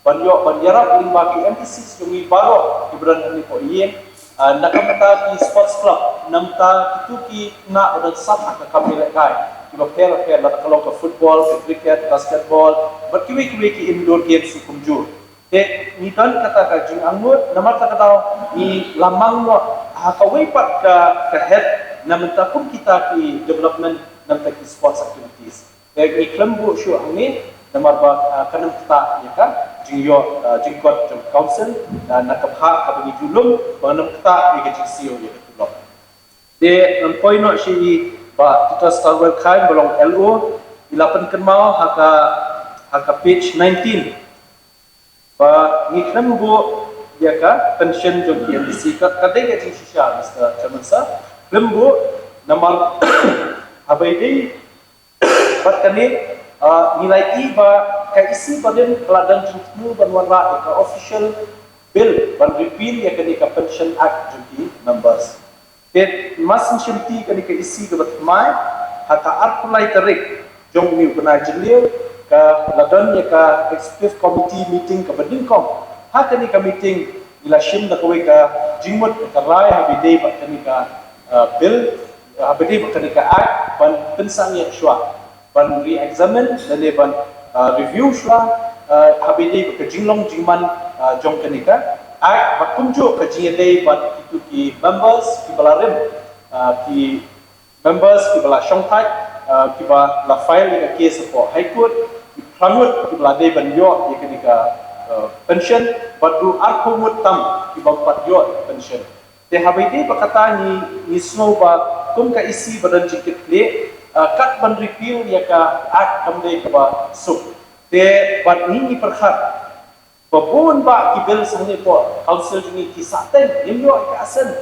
ban ïoh ban ïarap lyngba ki M D Cs jong ngi baroh kiba don hangne hapoh ïing, ah, na ka bynta ki sports club, na bynta kito ki khynnah ba don sap ha ka kam ïalehkai kiba pher bapher, lada ka long ka football, ka cricket, basketball bad kiwei kiwei ki indoor games ki kumjuh. Te ngi don kata ka jingangnud, namar kata ka daw ngi la mang noh ha kawei pat ka, ka head na bynta kum kita ki development na bynta ki sports activities. Te ngi khlem buh shuh hangne namar ba, ah, kan ym ktah ïa ka jingïoh, ah, jingkot jong ka council, ah, na ka bhah kaba ngi ju lum, ba kan ym ktah ïa ka jingsiew ïa ka tulop. Te ngan poi noh sha i Bah Titus Starwell Chyne ba long L O, i la pynkynmaw ha ka, ha ka page nineteen ba ngi khlem buh ïa ka pension jong ki M D C, ka, ka dei ka jingshisha, Mister Chairman Sir, khlem buh namar haba ïadei bad kane, ah, ngi la ïohi ba ka E C barim ka la don jingthmu ban wanrah ïa ka official bill ban repeal ïa kane ka Pension Act jong ki members. Te ma sngewsih kane ka E C kaba thymmai, ha ka arphew lai tarik jong une u bnai Jylliew ka la don ïa ka executive committee meeting kaba nyngkong. Ha kane ka meeting ngi la shim da kawei ka jingmut ka rai haba ïadei bad kane ka, ah, bill, haba ïadei bad kane ka act ban pynsangeh shuwa, ban re-examine lane ban, ah, review shuwa, ah, haba ïadei bad ka jinglong jingman, ah, jong kane ka act, bad kumjuh ka jingïadei bad kito ki members kiba la rim, ah, ki members kiba la shongthait, ah, kiba la file ïa ka case hapoh High Court, ki phra ngut kiba la dei ban ïoh ïa kane ka, ah, pension, bad ruh arphew ngut tam kiba ym pat ïoh ïa ka pension. Te haba ïadei bad kata ngi, ngi sngew ba kum ka E C ba don jingkitkhlieh, ah, kat ban repeal ïa ka act kam dei kaba suk. Te bad ngi ngi pyrkhat ba bun bah ki bill sha hangne hapoh council jong ngi ki sah teng, ngim ïoh ïa ka assent.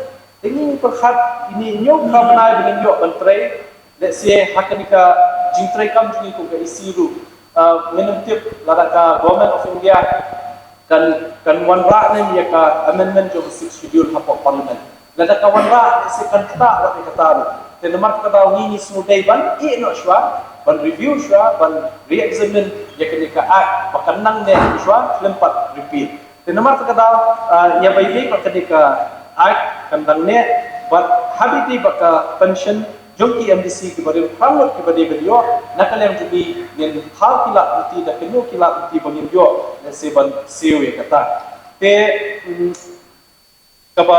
Te ngi ngi pyrkhat ine ine u bnai ba ngin ïoh ban trei, let's say, ha kane ka jingtrei kam jong ngi kum ka E C ruh. Ah, ngin ym tip lada ka Government of India kan, kan wanrah ne em ïa ka amendment jong ka Sixth Schedule hapoh Parliament. Lada ka wanrah, let's say, kan ktah wat ïa kata ruh. Te namar kata ka daw ngi ngi sngewdei ban ïeh noh shuwa, ban review shuwa, ban re-examine ïa kane ka act ba kan nang neh shuwa khlem pat repeal. Te namar kata ka daw, ah, ïa ba ïadei bad kane ka act kan nang neh, bad ha ba ïadei bad ka pension jong ki M D C kiba rim, hynrei kiba dei ban ïoh, na ka liang jong ngi ngin phah ki lad lynti, da kano ki lad lynti ba ngin ïoh, lehse ban siew ïa kata. Te, mm, kaba,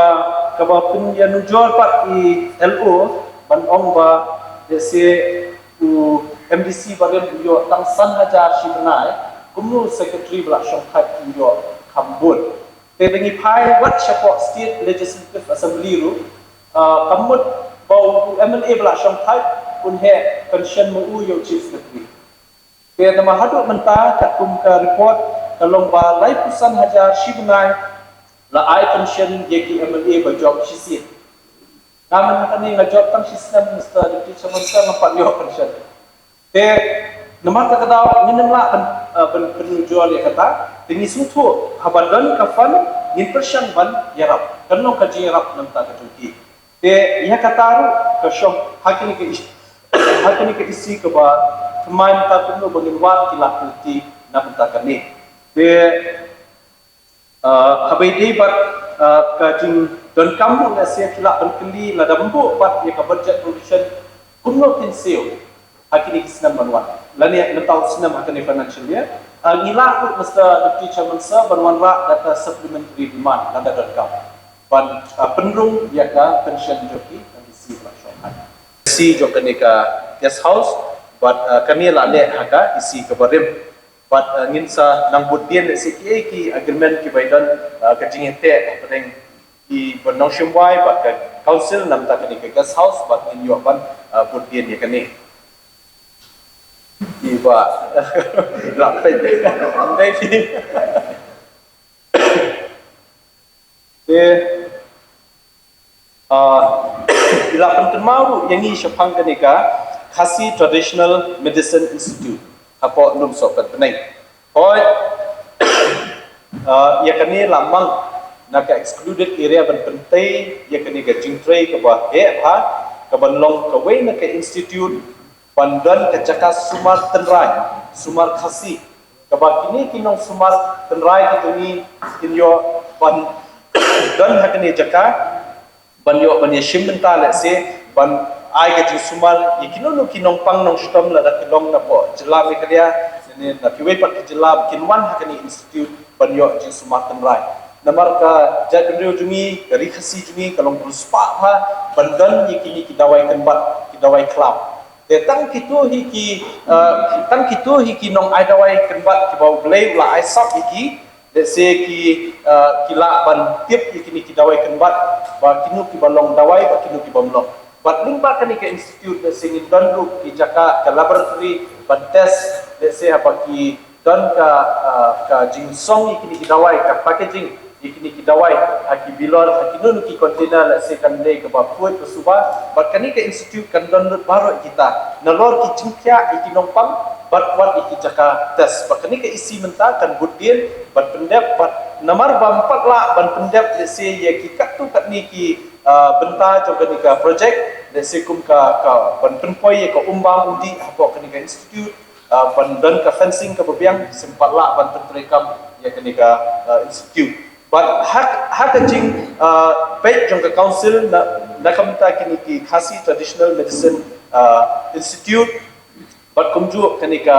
kaba pynïanujor pat i L O ban ong ba, lehse u M D C barim u ïoh tang san hajar shi bnai, kumno secretary ba la shongthait un ïoh kham bun. Te da ngi phai wat shapoh State Legislative Assembly ruh, ah, ka mut ba u M L A ba la shongthait un heh pension ma u ïa u Chief Secretary. Te namar haduh mynta katkum ka report ka long ba laiphew san hajar shi bnai la ai pension ïa ki M L A ba jop shisien. Nga mynta kane nga jop tang shisnem, Mister Deputy Chairman, sa ngam pat ïoh pension. Te namar kata ka daw ngin ym lah ban, eh, ban pynujor ïa kata. Te ngi sngewthuh haba don ka fund ngin pyrshang ban ïarap. Kan long ka jingïarap na ka bynta ka jong ki. Te ïa kata ruh ka shong ha kane ka is-, ha kane ka issue kaba thymmai mynta kumno ba ngin wad ki lad lynti na ka bynta kane. Te, ah, haba ïadei bad, ah, ka jingdonkam ruh, lehse ki lah ban kylli lada ym buh pat ïa ka budget provision kumno kin siew ha kine ki snem ban wan, lane mynta u snem ha kane financial year. Ah, ngi lah ruh, Mister Deputy Chairman Sir, ban wanrah da ka supplementary demand lada donkam ban, ah, pynrung ïa ka pension jong ki M D C ba la shongthait. Issue jong kane ka guest house, bad, ah, kane la leh ha ka issue kaba rim. Bad, ah, ngin sa nang bud dien lehse kiei ki agreement kiba ïadon, ah, ka jingïateh hapdeng i ba nongshim wai bad ka council na ka bynta kane ka guest house, bad ngin ïoh ban, ah, bud dien ïa kane. I ba la peit. Thank you. Te, ah, i la pynkynmaw ruh ïa ngi shaphang kane ka Khasi Traditional Medicine Institute hapoh Lumsohpetbneng. Hooid, ah, ïa kane la mang na ka excluded area ban pyntei ïa kane ka jingtrei kaba heh bha, kaban long kawei na ka institute ban don ka jaka sumar tynrai, sumar Khasi, kaba kine ki nongsumar tynrai ki jong ngi kin ïoh ban don ha kane jaka, ban ïoh ban ïashim bynta, lehse ban ai ka jingsumar ïa kino kino ki nongpang nongshitom lada ki long napoh jylla Meghalaya ne na kiwei pat ki jylla, kin wan ha kane institute ban ïoh jingsumar tynrai. Namar ka jaitbynriew jong ngi, ka Ri Khasi jong ngi ka long riewspah bha ban don ïa kine ki dawai kynbat, ki dawai khlaw. Te tang kito hi ki, ah, tang kito hi ki nong ai dawai kynbat kiba U Blei u la ai sap ïa ki, lehse ki, ah, ki lah ban tip ïa kine ki dawai kynbat ba kino kiba long dawai, ba kino ki bym long. Bad lyngba kane ka institute, lehse ngin don ruh ki jaka, ka laboratory ban test, lehse haba ki don ka, ah, ka jingsong ïa kine ki dawai, ka packaging ïa kine ki dawai ha ki bilor, ha kino kino ki container, lehse kan dei kaba khuid ba suba. Bad kane ka institute kan don lut baroh kita nalor ki jingkhiah ïa ki nongpang bad wat ïa ki jaka test. Bad kane ka issue mynta kan bud dien ban pyndep, bad namar ba ym pat lah ban pyndep, lehse ïa ki katto katne ki, ah, bynta jong kane ka project, lehse kum ka, ka ban pynpoi ïa ka um bam um dih hapoh kane ka institute, ah, ban don ka fencing kaba biang, sngewbha lah ban pyntreikam ïa kane ka, ah, institute. Bad ha, ha ka jing, ah, peit jong ka council na, na ka bynta kine ki Khasi Traditional Medicine, ah, Institute, bad kumjuh kane ka,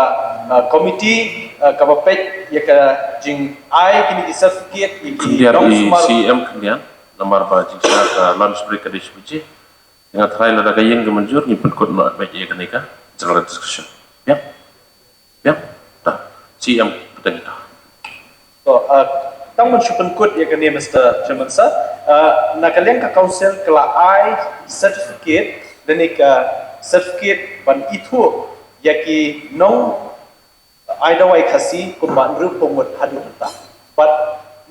ah, committee, ah, kaba peit ïa ka jingai kine ki certificate ïa ki, khyndiat i nongsumar. C E M khyndiat, namar ba jingshah ka lunch break ka dei shi baje. Nga tharai lada ka ïing ka mynjur, ngin pynkut noh beit ïa kane ka general discussion. Biang? Biang? Ta. C E M, pynta kita. To, ah, tang ban shu pynkut ïa kane, Mister Chairman Sir. Ah, na ka liang ka council ka la ai certificate, lane ka certificate ban ithuh ïa ki nong ai dawai Khasi kumba hynriewphew ngut haduh mynta. Bad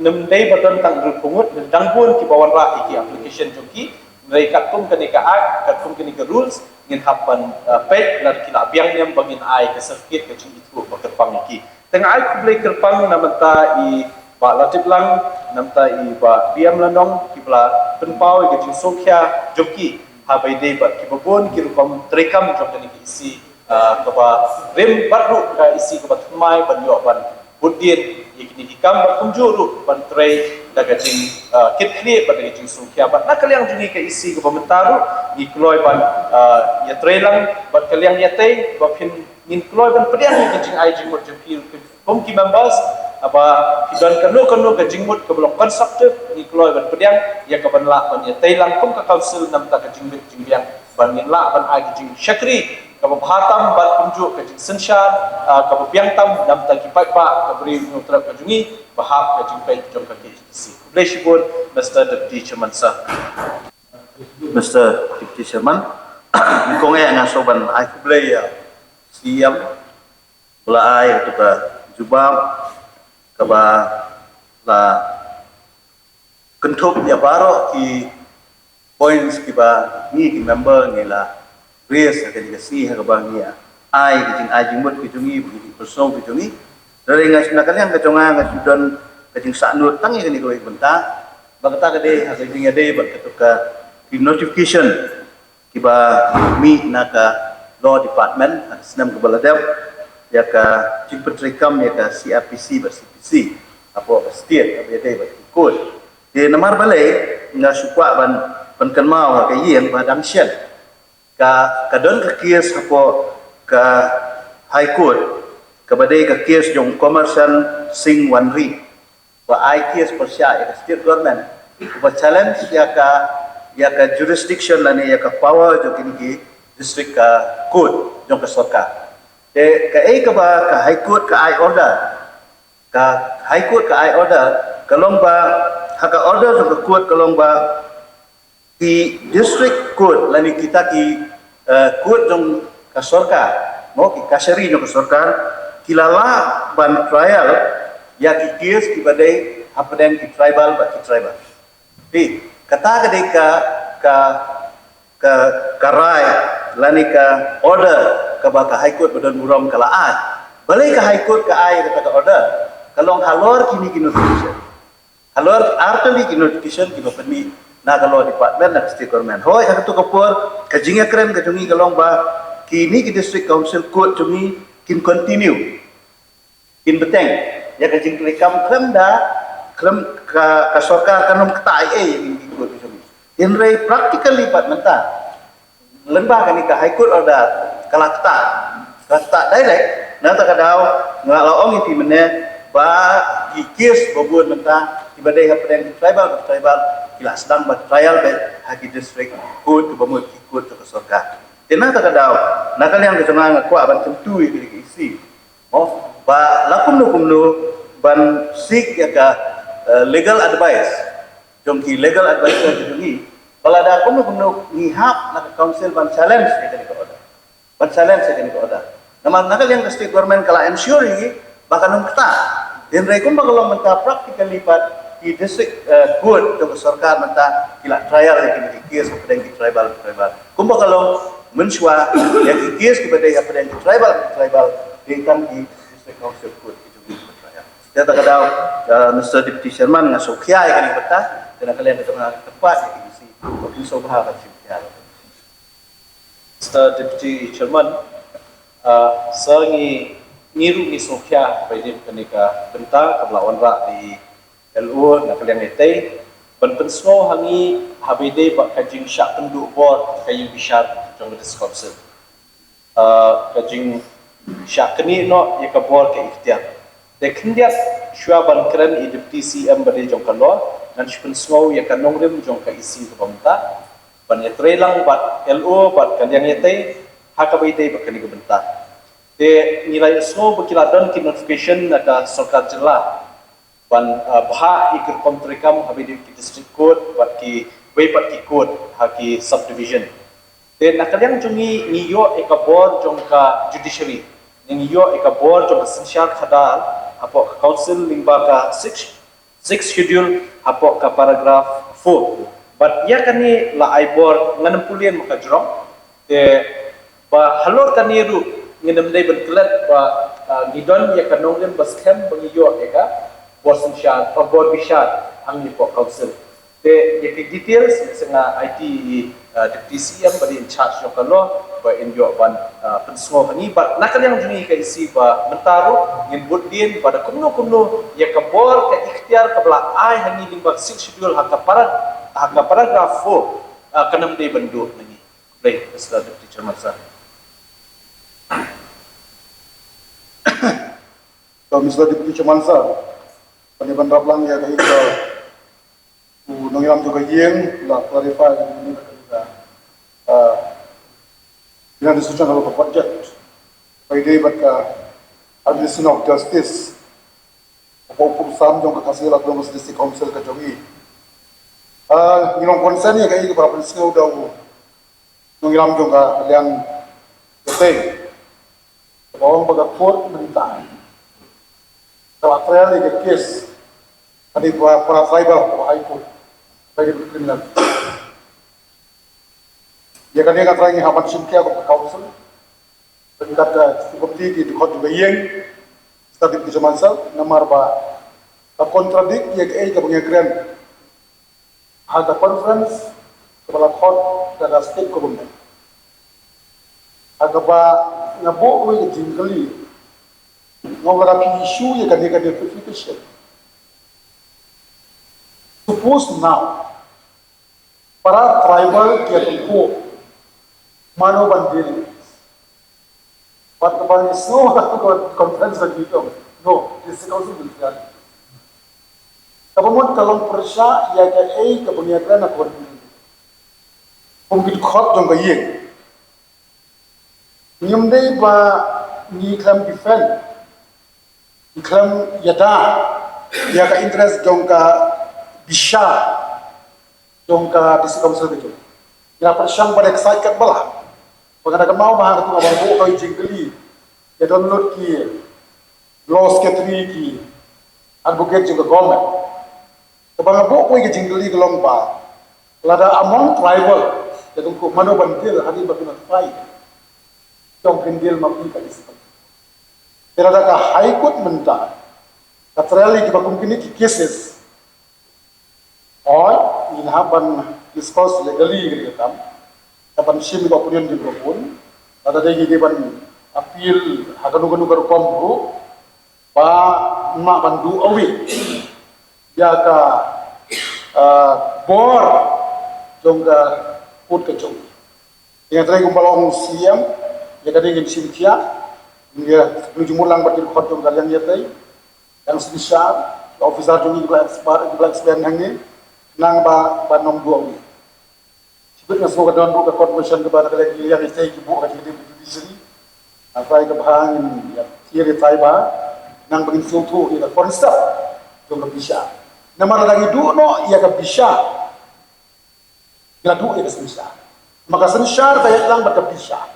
ym dei ba don tang hynriewphew ngut, dang bun kiba wanrah ïa ki application jong ki. Hynrei katkum kane ka act, katkum kane ka rules, ngin hap ban, uh, peit lada ki la biang ne em ba ngin ai ka certificate ka jingithuh ba kyrpang ïa ki. Te nga ai khublei kyrpang na mynta i Bah Latiplang, na mynta i Bah B M Lanong, kiba la pynpaw ïa ka jingsngewkhia jong ki ha ba ïadei bad kiba bun ki rukom treikam jong kane ka issue Ah, kaba rim bad ruh ka EC kaba thymmai ban ïoh ban bud dien ïa kine ki kam bad kumjuh ruh ban trei da ka jing, ah, kit khlieh bad da ka jingsngewkhia bad na ka liang jong ngi ka EC kaba mynta ruh ngi kloi ban, ah, ïatrei lang bad ka liang ïatei ba phin ngin kloi ban pdiang ïa ka jingai jingmut jong phi kum ki members, haba ki don kano kano ka jingmut kaba long constructive, ngi kloi ban pdiang ïa ka ban lah ban ïatei lang kum ka council namar ka jingmut jingbiang ban ngin lah ban ai ka jingshakri kaba bha tam bad kumjuh ka jingsynshar, ah, kaba biang tam namar ki paidbah ka Ri Hynñiewtrep ka jong ngi ba hap ka jingpeit jong ka KHADC. Khublei shibun Mister Deputy Chairman Sir. Mister Deputy Chairman, nyngkong eh nga sngewbha ban ai khublei ïa CEM ba la ai ïa ka jubab kaba la kynthup ïa baroh ki points kiba ngi ki member ngi la raise ha kane ka sngi ha kaba ngi ai ka jingai jingmut ka jong ngi bad ki jingpyrshang ka jong ngi. Hynrei nga na ka liang ka jong nga nga shu don ka jingsahnud tang ïa kane kawei ka bynta ba kata ka dei ha ka jingïadei bad kato ka notification kiba mih na ka Law Department ha ka snem kaba la dep ïa ka jingpyntreikam ïa ka CrPC bad CPC hapoh ka state kaba ïadei bad ki court. Te namar balei nga shu kwah ban pynkynmaw ha ka ïing ba dang shen ka, ka don ka case hapoh ka High Court kaba dei ka case jong Komarshan Singh Wanri ba ai case pyrshah ïa ka state government ba challenge ïa ka, ïa ka jurisdiction lane ïa ka power jong kine ki district ka court jong ka sorkar. Te kaei kaba ka High Court ka ai order, ka High Court ka ai order ka long ba ha ka order jong ka court ka long ba ki district court lane kita ki, eh, court jong ka sorkar, mo, ki kashari jong ka sorkar ki la lah ban trial ïa ki case kiba dei hapdeng ki tribal bad ki tribal. Te kata ka dei ka, ka, ka, ka rai lane ka order kaba ka High Court ba don burom ka la ai. Balei ka High Court ka ai kata ka order? Ka long halor kine ki notification. Halor artylli ki notification kiba pynmih na ka Law Department na ka State Government. Hooid, ha kato ka por ka jingïakren ka jong ngi ka long ba kine ki District Council Court jong ngi kin continue, kin bteng ïa ka jingtreikam khlem da, khlem ka, ka sorkar kan ym ktah ei ei ïa kine ki court ka jong ngi. Hynrei practically pat mynta lyngba kane ka High Court order ka la ktah, ka la ktah direct. Na kata ka daw nga la ong ïa phi mynne ba ki case ba bun mynta kiba dei hapdeng ki tribal, ki tribal ki la sdang ban trial beit ha ki district court kiba mut ki court jong ka sorkar. Te na kata ka daw na ka liang ka jong nga nga kwah ban kyntu ïa ka EC, mo, ba la kumno kumno ban seek ïa ka, eh, legal advice jong ki legal advisor ki jong ngi ba lada kumno kumno ngi hap na ka council ban challenge ïa kane ka order, ban challenge ïa kane ka order. Namar na ka liang ka state government ka la ensure ïa ngi ba kan ym ktah. Hynrei kumba ka long mynta practically pat ki district, eh, court jong ka sorkar mynta ki la trial ïa kine ki case hapdeng ki tribal, tribal. Kumba ka long mynshuwa ïa ki case kiba dei hapdeng ki tribal, tribal dei tang ki District Council Court ki jong ngi kiba trial. Te kata ka daw, eh, Mister Deputy Chairman, nga sngewkhia ïa kane ka bynta, te na ka liang ka jong nga nga kyrpad ïa ka EC ba kin sngewbha ban shim khia. Mister Deputy Chairman, ah, sa ngi, ngi ruh ngi sngewkhia ba ïa kane ka bynta kaba la wanrah da i LO na ka liang ïatei ban pynsngew ha ngi haba ïadei bad ka jingshah pynduh bor ka ïing bishar jong ka District Council. Ah, ka jingshah knieh noh ïa ka bor ka iktiar. Te khyndiat shuwa ban kren i Deputy CEM ba dei jong ka Law, ngan shu pynsngew ïa ka nongrim jong ka EC kaba mynta ban ïatrei lang bad LO bad ka liang ïatei ha kaba ïadei bad kane ka bynta. Te ngi la ïohsngew ba ki la don ki notification na ka sorkar jylla ban, ah, bhah ïa ki rukom treikam haba ïadei ki district court bad kiwei pat ki court ha ki subdivision. Te na ka liang jong ngi ngi ïoh ïa ka bor jong ka judiciary, ngi ïoh ïa ka bor jong ka synshar khadar hapoh ka council lyngba ka six, six schedule hapoh ka paragraph four. Bad ïa kane la ai bor ngan ym pule ma ka jrong. Te ba halor kane ruh ngin ym dei ban klet ba, ah, ngi don ïa ka nongrim ba skhem ba ngi ïoh ïa ka bor synshar, ka bor bishar hangne hapoh council. Te ïa ki details sa nga aiti ïa i, ah, Deputy CEM ba dei in charge jong ka Law ba in ïoh ban, ah, pynsngew ha ngi bad na ka liang jong ngi ka isi ba mynta ruh ngin bud dien ba da kumno kumno ïa ka bor ka ikhtiar kaba la ai ha ngi lyngba Sixth Schedule ha ka para, ha ka paragraph four, ah, kan ym dei ban duh na ngi. Khublei, Mister Deputy Chairman Sir. To Mister Deputy Chairman Sir, ban ïa ban rap lang ïa ka issue u nongïalam jong ka ïing la clarify ïa ka issue ka, ah, ïa ka decision ka budget. By day bad ka administration of justice. Ka u pud sam jong ka Khasi Hills Autonomous District Council ka jong i. Ah, ngi long concern ïa ka issue ka para pynsngew da u nongïalam jong ka liang ka teng. Ka ong ba ka court mynta ka la trial ïa ka case ka dei ba para tribal ka High Court. Ka dei ba criminal. Ïa kane nga trai ngi hap ban shim khia kum ka council. Ryngkat ka Committee ki dkhot jong ka ïing, Mister Deputy Chairman Sir, namar ba ka contradict ïa kaei kaba ngi agree ha ka conference kaba la khot da ka state government. Ha kaba nga buh ïa ka jingkylli, nga ong lada phi issue ïa kane ka clarification. Suppose now para tribal ki ïatyngkhuh mano ban deal. Bad kaba ngi sngew ha ka conference ba ngi ong, no, District Council will deal. Kaba mut ka long pyrshah ïa kaei kaba ngi agree na ka conference. Kum ki dkhot jong ka ïing. Ngim dei ba ngi khlem defend, ngi khlem ïada ïa ka interest jong ka bishar jong ka District Council ka jong. Ngi la pyrshang ba da ka side katba lah ba nga da kynmaw ba ha katu kaba buh ka jingkylli ïa download ki law secretary ki advocate jong ka government. Kaba nga buh kawei ka jingkylli ka long ba lada among tribal ïatyngkhuh mano ban deal ha kaba ki notify. Jong kin deal ma phi ka District Council. Te lada ka High Court mynta ka trial ïa kiba kum kine ki cases. Oi, ngin hap ban discuss legally ka dei ka kam. Ka ban shim ka opinion jong ka bun. Lada dei ngi dei ban appeal ha kano kano ka rukom ruh. Ba ngin mih ban duh away ïa ka, ah, bor jong ka court ka jong. Ïa nga trai kumba la ong u C M, ïa ka dei ngin shim khia, ngin ïa jumur lang bad ki dkhot jong ka liang ïatai, ïa ka synshar, ka officer jong ngi kiba expert, kiba explain hangne, nang ba, ban ym duh away. Shibit nga sngew ka don ruh ka court motion kaba na ka liang ïa ki tei ki buh ka jingdie judiciary. Nga trai kaba ngin ïa tiar ïa tai ba nang ba ngin sngewthuh ïa ka concept jong ka bishar. Namar lada ngi duh noh ïa ka bishar, ngi la duh ïa ka synshar. Ma ka synshar ka ïaid lang bad ka bishar.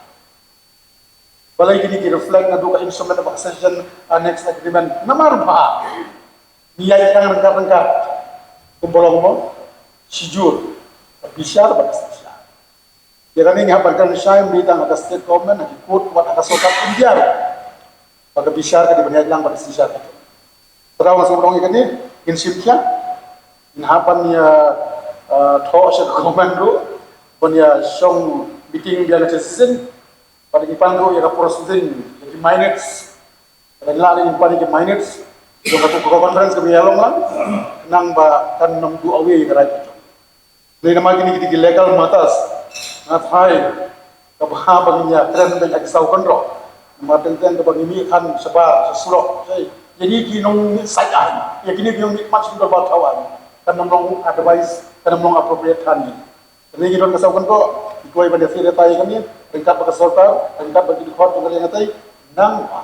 Balei kine ki reflect naduh ka instrument of accession, annex agreement, namar ba ngi ïaid ryngkat ryngkat kumba long mo, shijur ka bishar bad ka synshar. Ïa kane ngi hap ban kren shai, ym dei tang ha ka state government, ha ki court, wat ha ka sorkar India ruh. Ba ka bishar ka dei ban ïaid lang bad ka synshar. Te nga sngewbha ong ïa kane, ngin shim khia, ngin hap ban ïa, eh, thoh sha ka government ruh ban ïa shong meeting biang shisien. Bad ngin pan ruh ïa ka proceeding, ïa ki minutes. Lada ngi lah ngin pan ïa ki minutes jong katu ka conference kaba ïa long lang, nang ba kan ym duh away ïa ka right jong. Dei namar kine ki dei ki legal matters. Nga tharai kaba haba ngin ïa kren beit ha ki saw kynroh. Namar teng teng kaba ngi mih than shabar sha surok, ïa kine ki nongmih sait aiñ, ïa kine ki nongmih mat sha ki dorbar thaw aiñ, kan ym long advice, kan ym long appropriate than ngi. Te ngi don ka saw kynroh, ngi kwah ban ïa thied ïa tai ïa kane ryngkat bad ka sorkar, ryngkat bad ki dkhot jong ka liang ïatai, nang ba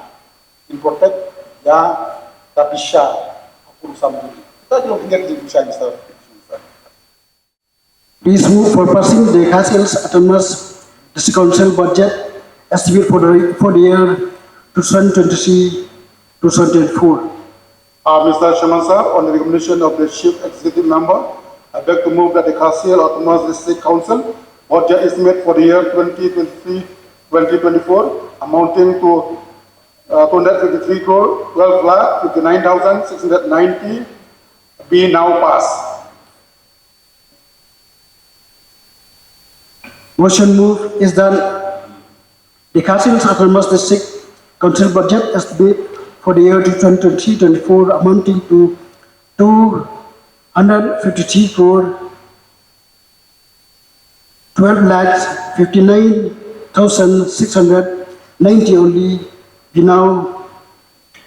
in protect ïa ka bishar ha pud u samduli. Kita ki long ki ngat ki bishar, Mister. Please move for passing the Khasi Hills Autonomous District Council budget estimate for the, for the year two thousand twenty-three, two thousand twenty-four. Uh, Mister Chairman Sir, on the recommendation of the Chief Executive Member, I beg to move that the Khasi Hills Autonomous District Council budget estimate for the year twenty twenty-three, twenty twenty-four amounting to, uh, two hundred fifty-three crore, twelve lakh fifty-nine thousand six hundred ninety be now passed. Motion move is done. The Khasi Hills Autonomous District Council budget estimate for the year twenty twenty-three twenty-four amounting to two hundred fifty-three crore twelve lakhs fifty-nine thousand six hundred ninety only be now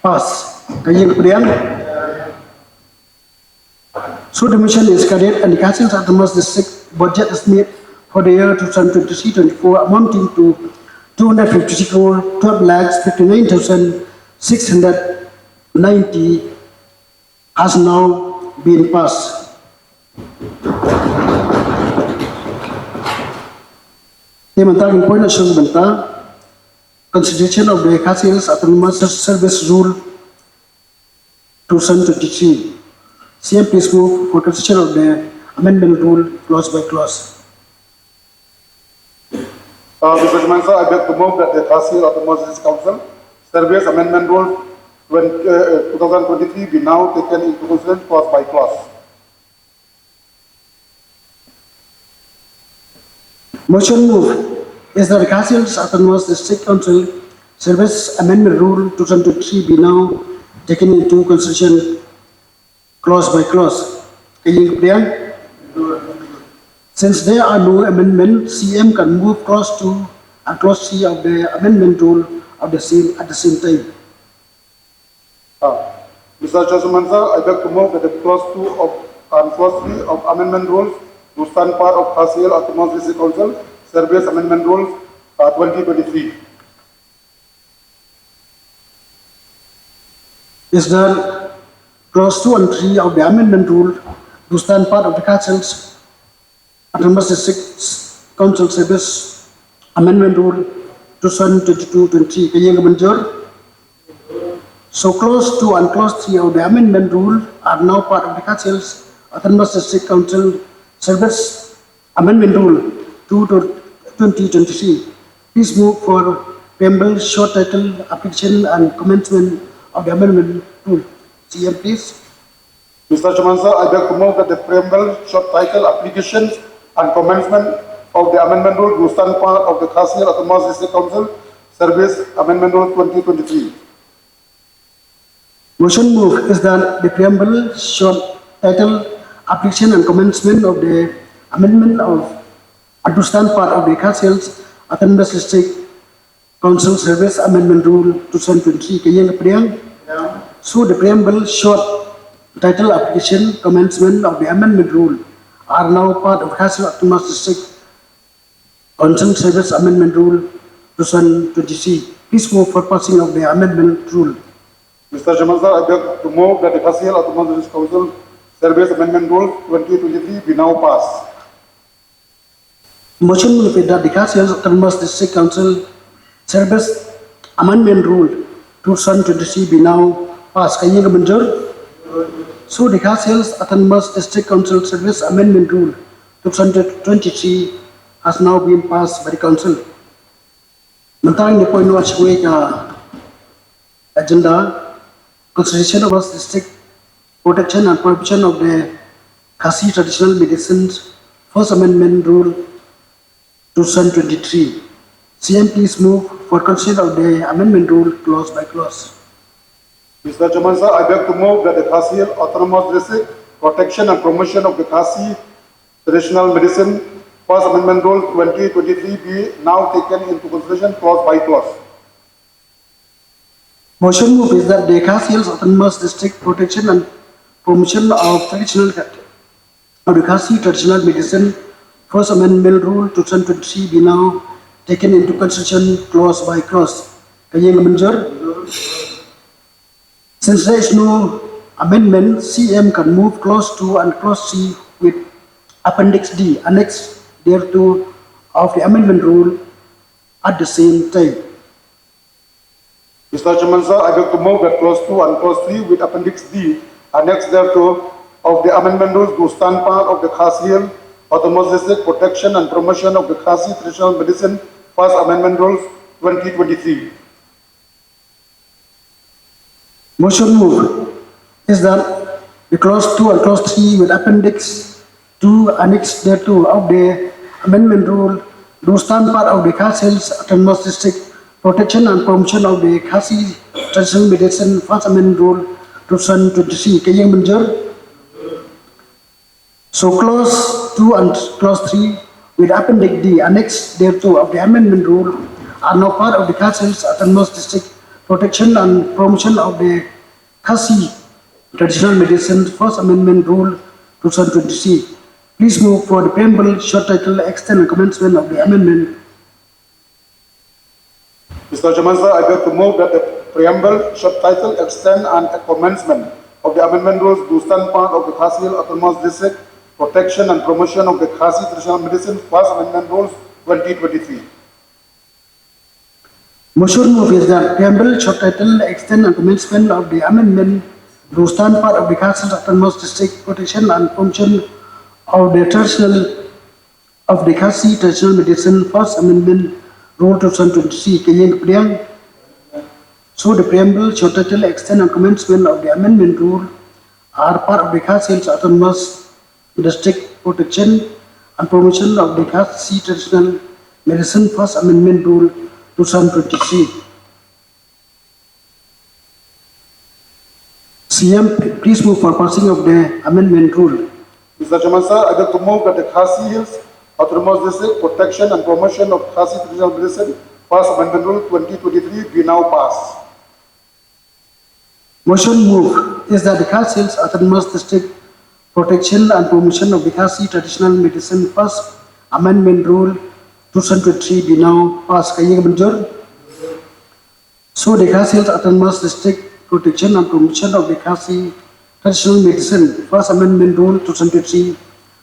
passed. Ka ïing ka pdiang. So the motion is carried and the Khasi Hills Autonomous District budget estimate for the year twenty twenty-three twenty-four amounting to two hundred fifty-six crore twelve lakhs fifty-nine thousand six hundred ninety has now been passed. Te mynta ngin poi na shuh bynta consideration of the Khasi Hills Autonomous Service Rule two thousand twenty-three. C M, please move for consideration of the amendment rule clause by clause. Uh, Mister Chairman, sir, I beg to move that the Khasi Autonomous District Council Service Amendment Rule twenty, uh, two thousand twenty-three be now taken into consideration clause by clause. Motion move is that the Khasi Hills Autonomous District Council Service Amendment Rule two thousand twenty-three be now taken into consideration clause by clause. Ka ïing ka pdiang. Since there are no amendment, C M can move clause two and clause three of the amendment rule of the same at the same time. Uh, Mister Chairman, sir, I beg to move that the clause two of and clause three of amendment rules do stand part of Khasi Hills Autonomous District Council Service Amendment Rules, uh, twenty twenty-three. Is that clause two and three of the amendment rule do stand part of the Khasi Hills Autonomous District Council Service Amendment Rule two thousand twenty-two twenty-three? Ka ïing ka mynjur. So clause two and clause three of the amendment rule are now part of the Khasi Hills Autonomous District Council Service Amendment Rule two to twenty twenty-three. Please move for preamble, short title, application and commencement of the amendment rule. C M, please. Mister Chairman, sir, I beg to move that the preamble, short title, applications and commencement of the amendment rule do stand part of the Khasi Hills Autonomous District Council Service Amendment Rule twenty twenty-three. Motion move is that the preamble, short title, application and commencement of the amendment of, and to stand part of the Khasi Hills Autonomous District Council Service Amendment Rule two thousand twenty-three ka ïing ka pdiang. So the preamble, short title, application, commencement of the amendment rule are now part of Khasi Hills Autonomous District Council Service Amendment Rule two thousand twenty-three. Please move for passing of the amendment rule. Mister Chairman, sir, I beg to move that the Khasi Hills Autonomous District Council Service Amendment Rule twenty twenty-three be now passed. Motion move that the Khasi Hills Autonomous District Council Service Amendment Rule two thousand twenty-three be now passed. Ka ïing ka mynjur. So the Khasi Hills Autonomous District Council Service Amendment Rule two thousand twenty-three has now been passed by the council. Mynta ngin ïa poi noh shawei ka agenda, consideration of District Protection and Promotion of the Khasi Traditional Medicines First Amendment Rule two thousand twenty-three. C M, please move for consideration of the amendment rule clause by clause. Mister Chairman, sir, I beg to move that the Khasi Hills Autonomous District Protection and Promotion of the Khasi Traditional Medicine First Amendment Rule twenty twenty-three be now taken into consideration clause by clause. Motion move is that the Khasi Hills Autonomous District Protection and Promotion of Traditional of the Khasi Traditional Medicine First Amendment Rule two thousand twenty-three be now taken into consideration clause by clause. Ka ïing ka mynjur. Since there is no amendment, C M can move clause two and clause three with Appendix D, Annex thereto of the amendment rule at the same time. Mister Chairman, sir, I beg to move that clause two and clause three with Appendix D, Annex thereto of the amendment rules do stand part of the Khasi Hills Autonomous District Protection and Promotion of the Khasi Traditional Medicine First Amendment Rules twenty twenty-three. Motion move is that the clause two and clause three with Appendix two, Annex thereto of the amendment rule do stand part of the Khasi Hills Autonomous District Protection and Promotion of the Khasi Traditional Medicine First Amendment Rule two thousand twenty-three ka ïeng mynjur. So clause two and clause three with appendix D annexed thereto of the amendment rule are now part of the Khasi Hills Autonomous District Protection and Promotion of the Khasi Traditional Medicine First Amendment Rule two thousand twenty-three. Please move for the preamble, short title, extent and commencement of the amendment. Mister Chairman, sir, I beg to move that the preamble, short title, extent and commencement of the amendment rules do stand part of the Khasi Hills Autonomous District Protection and Promotion of the Khasi Traditional Medicine First Amendment Rules twenty twenty-three. Motion move is that preamble, short title, extent and commencement of the amendment do stand part of the Khasi Hills Autonomous District Protection and Promotion of the Traditional of the Khasi Traditional Medicine First Amendment Rule two thousand twenty-three ka ïeng pdiang. So the preamble, short title, extent and commencement of the amendment rule are part of the Khasi Hills Autonomous District Protection and Promotion of the Khasi Traditional Medicine First Amendment Rule two thousand twenty-three. C M, please move for passing of the amendment rule. Mister Chairman, sir, I beg to move that the Khasi Hills Autonomous District Protection and Promotion of Khasi Traditional Medicine First Amendment Rule twenty twenty-three be now passed. Motion move is that the Khasi Hills Autonomous District Protection and Promotion of the Khasi Traditional Medicine First Amendment Rule two thousand twenty-three be now passed. Ka ïeng mynjur. So the Khasi Hills Autonomous District Protection and Promotion of the Khasi Traditional Medicine First Amendment Rule two thousand twenty-three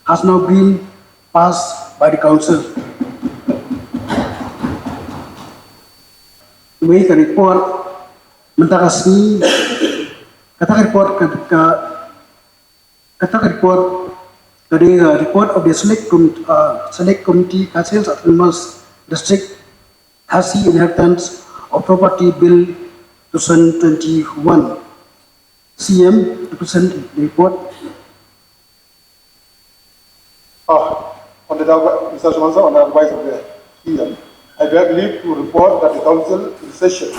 has now been passed by the Council. Wei ka report mynta ka sngi, kata ka report ka, ka, kata ka report ka dei ka report of the Select, Com- uh, Select Committee, Khasi Hills Autonomous District, Khasi Inheritance of Property Bill two thousand twenty-one. C M to present the report. Ah, on the advi- Mister Chairman, sir, on the advice of the C M, I beg leave to report that the Council in session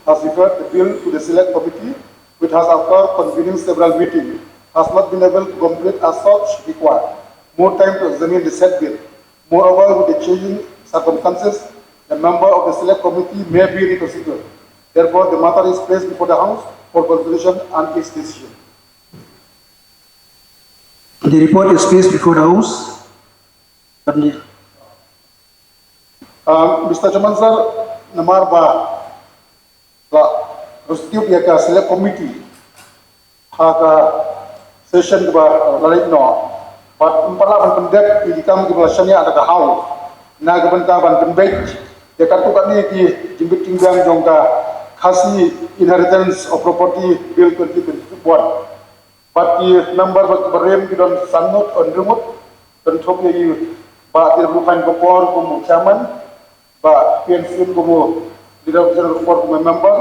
has referred the bill to the Select Committee, which has, after convening several meetings, has not been able to complete as such required more time to examine the said bill. Moreover, with the changing circumstances, the member of the Select Committee may be reconsidered. Therefore, the matter is placed before the House for consideration and its decision. The report is placed before the House. Continue. Uh, Mister Chairman, sir, namar ba la constitute ïa ka Select Committee ha ka session kaba la leit noh, bad ym pat lah ban pyndep ïa ki kam kiba la shaniah da ka House na ka bynta ban pynbeit ïa katto katne ki jingbit jingbiang jong ka Khasi Inheritance of Property Bill twenty twenty-one. Bad ki member ba ki barim ki don san ngut, hynriew ngut, kynthup ïa i Bah Tirbukhaiñ Bokor kum u chairman, Bah P N Syiem kum u leader of the Bokor kum u member,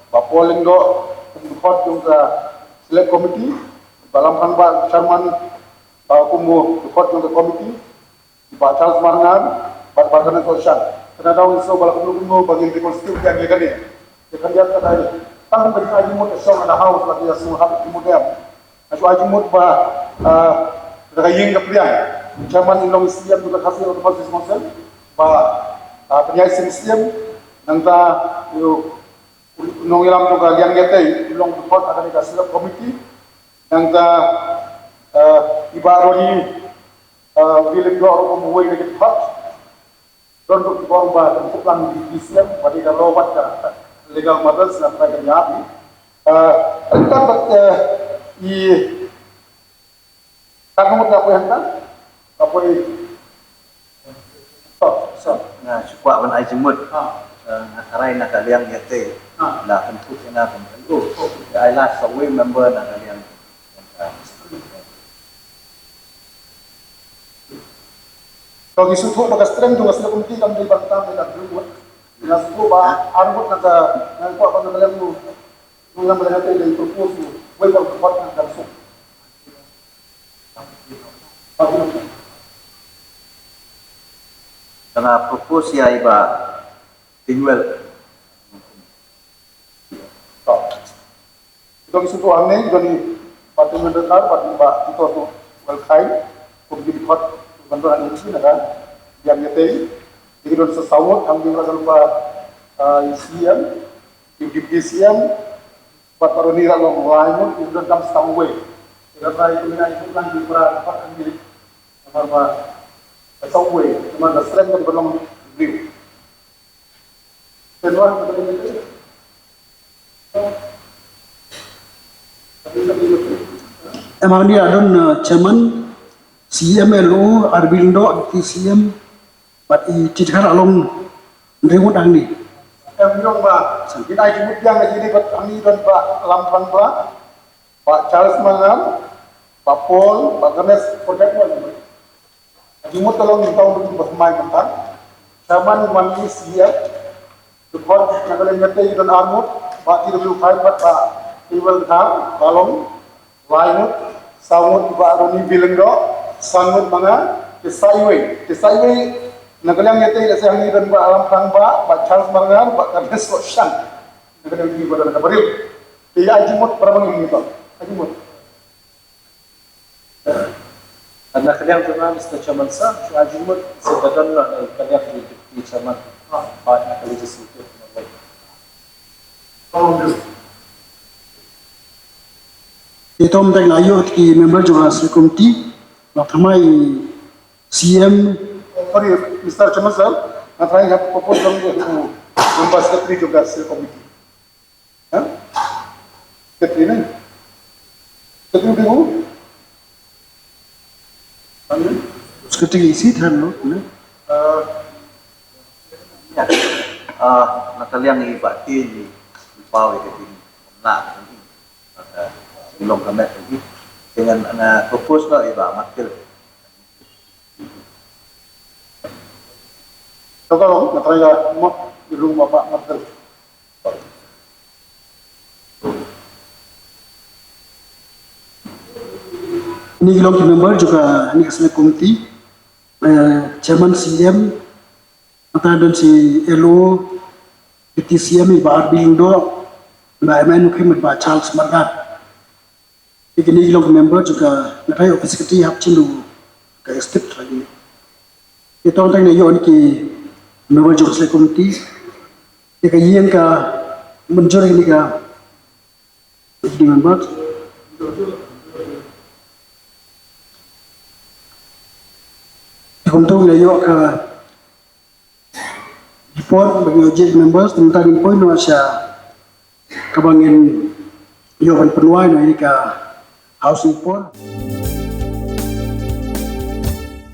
Bah Paul Lyngdoh kum u dkhot jong ka Select Committee, Bah Lamphang Bah chairman, ah, kum u dkhot jong ka committee, Bah Charles Marngar, bad Bah Kenneth Khorshan. Kane ka daw ngi sngew ba la kumno kumno ba ngin reconstitute ïa kane. Te khyndiat ka dei tang ba ki ai jingmut ka shong ka House la ki ïa sngew hap jingmut em. Nga shu ai jingmut ba, ah, da ka ïing ka pliang. Chairman in long C M jong ka Khasi Autonomous District Council. Bah, ah, Pynïaid Sing Syiem. Nangta, ïa u nongïalam jong ka liang ïatei, u long dkhot ha kane ka Select Committee. Nangta, eh, i Bah Ronnie, eh, William Doh ruh kum uwei na ki dkhot. Don ruh ki bor ba kum lang di D C M, ba dei ka law bad ka legal matters na ka ïa di. Eh, ryngkat bad, eh, i Ka mut nga poi hangta. Nga poi. Oh, so. Nga shu kwah ban ai jingmut. Ah. Eh, nga tharai na ka liang ïatei. Ah. La kynthup ïa nga ban kynduh. Oh. Ai lad sa uwei member na ka liang. To ngi sngewthuh ba ka strength jong ka Select Committee kam dei ban tam ïa ka briew vote. Nga sngewthuh ba ar vote na ka, nga kwah ban na ka liang u. Nang lam leh te dei propose u wei ba ka hot nang kan suk. Ka nga propose ïa i Bah Tingwell. Dong isu tu hangne, dong i Bah Tengman Dkhar, Bah Bah Tito tu, Well Khai, kum ki dikot, ban dong hangne isu na ka, yang yatei, dikidon sa saw ngut, hangne ka dong Bah, ah, C M, Deputy C M, Bah Bah Ronnie Lalong, lai ngut, dikidon dam saw wei. Kira bai ina isu lang di pra, Bah hangne, namar ba, saw wei, namar ba slem kan belong view. Em, hangne la don, uh, chairman, C M, L O, R B Lyngdoh, Deputy C M, bad i Chief Dkhar, la long hynriew ngut hangne. Em, ïong ba, ngin ai jingmut biang ïa kine bad hangne don Bah Lamphang Bah, Bah Charles Marngar, Bah Paul, Bah Ganesh, forget mo. Jingmut ka long nyngkong dum ba mai mynta. Chairman man ni C F. Dkhot na ka liang yatei don ar ngut, Bah T W five bad Bah Tewel Dkhar, ba long lai ngut, saw ngut Bah Ronnie B Lyngdoh, san ngut ma nga, te sa iwei. Te sa iwei na ka liang yatei la sa hangne don Bah Lamphang Bah, Bah Charles Marngar, Bah Ganesh Roshan. Na ka liang yatei ba don ka baril. Te ïa ai jingmut para bangeit ngi to. Ai jingmut. Hynda ka liang jong nga, Mister Chairman sir, shu ai jingmut, sa ka don la, eh, ka liang jong i Deputy Chairman, ah, ba na ka legislature. Ito mynta nga ïoh ki member jong ka select committee, nga tharai C M. Sorry, Mister Chairman sir, nga tharai nga propose jong i member secretary jong ka select committee. Ha? Secretary ne? Secretary u? Secretary isi than lo, ne? Eh, ya. Eh, na ka liang i Bah Tin, i Pau, i Tin, na, na, long ka met, i. Dengan na propose lo i Bah Martil. Ka long, na try ka mo, i rung Bah Martil. Ini ki long ki member jong ka, ini ka select committee, eh, chairman C M, mynta don si L O, Deputy C M i Bah R B Lyngdoh, Bah M N Mukhim, Bah Charles Marngar. Ïa kine ki long ki member jong ka, nga tharai office secretary hap chim ruh ka estate lagi. Ïa tang tang ne ïoh ïa ki member jong ka select committee. Ïa ka ïing ka mynjur ïa kine ka, ïa kine member. Ïa kumto ne ïoh ka report ba ngi ïoh jied members, te mynta ngin poi noh sha kaba ngin ïoh ban pynwai noh ïa ka housing report.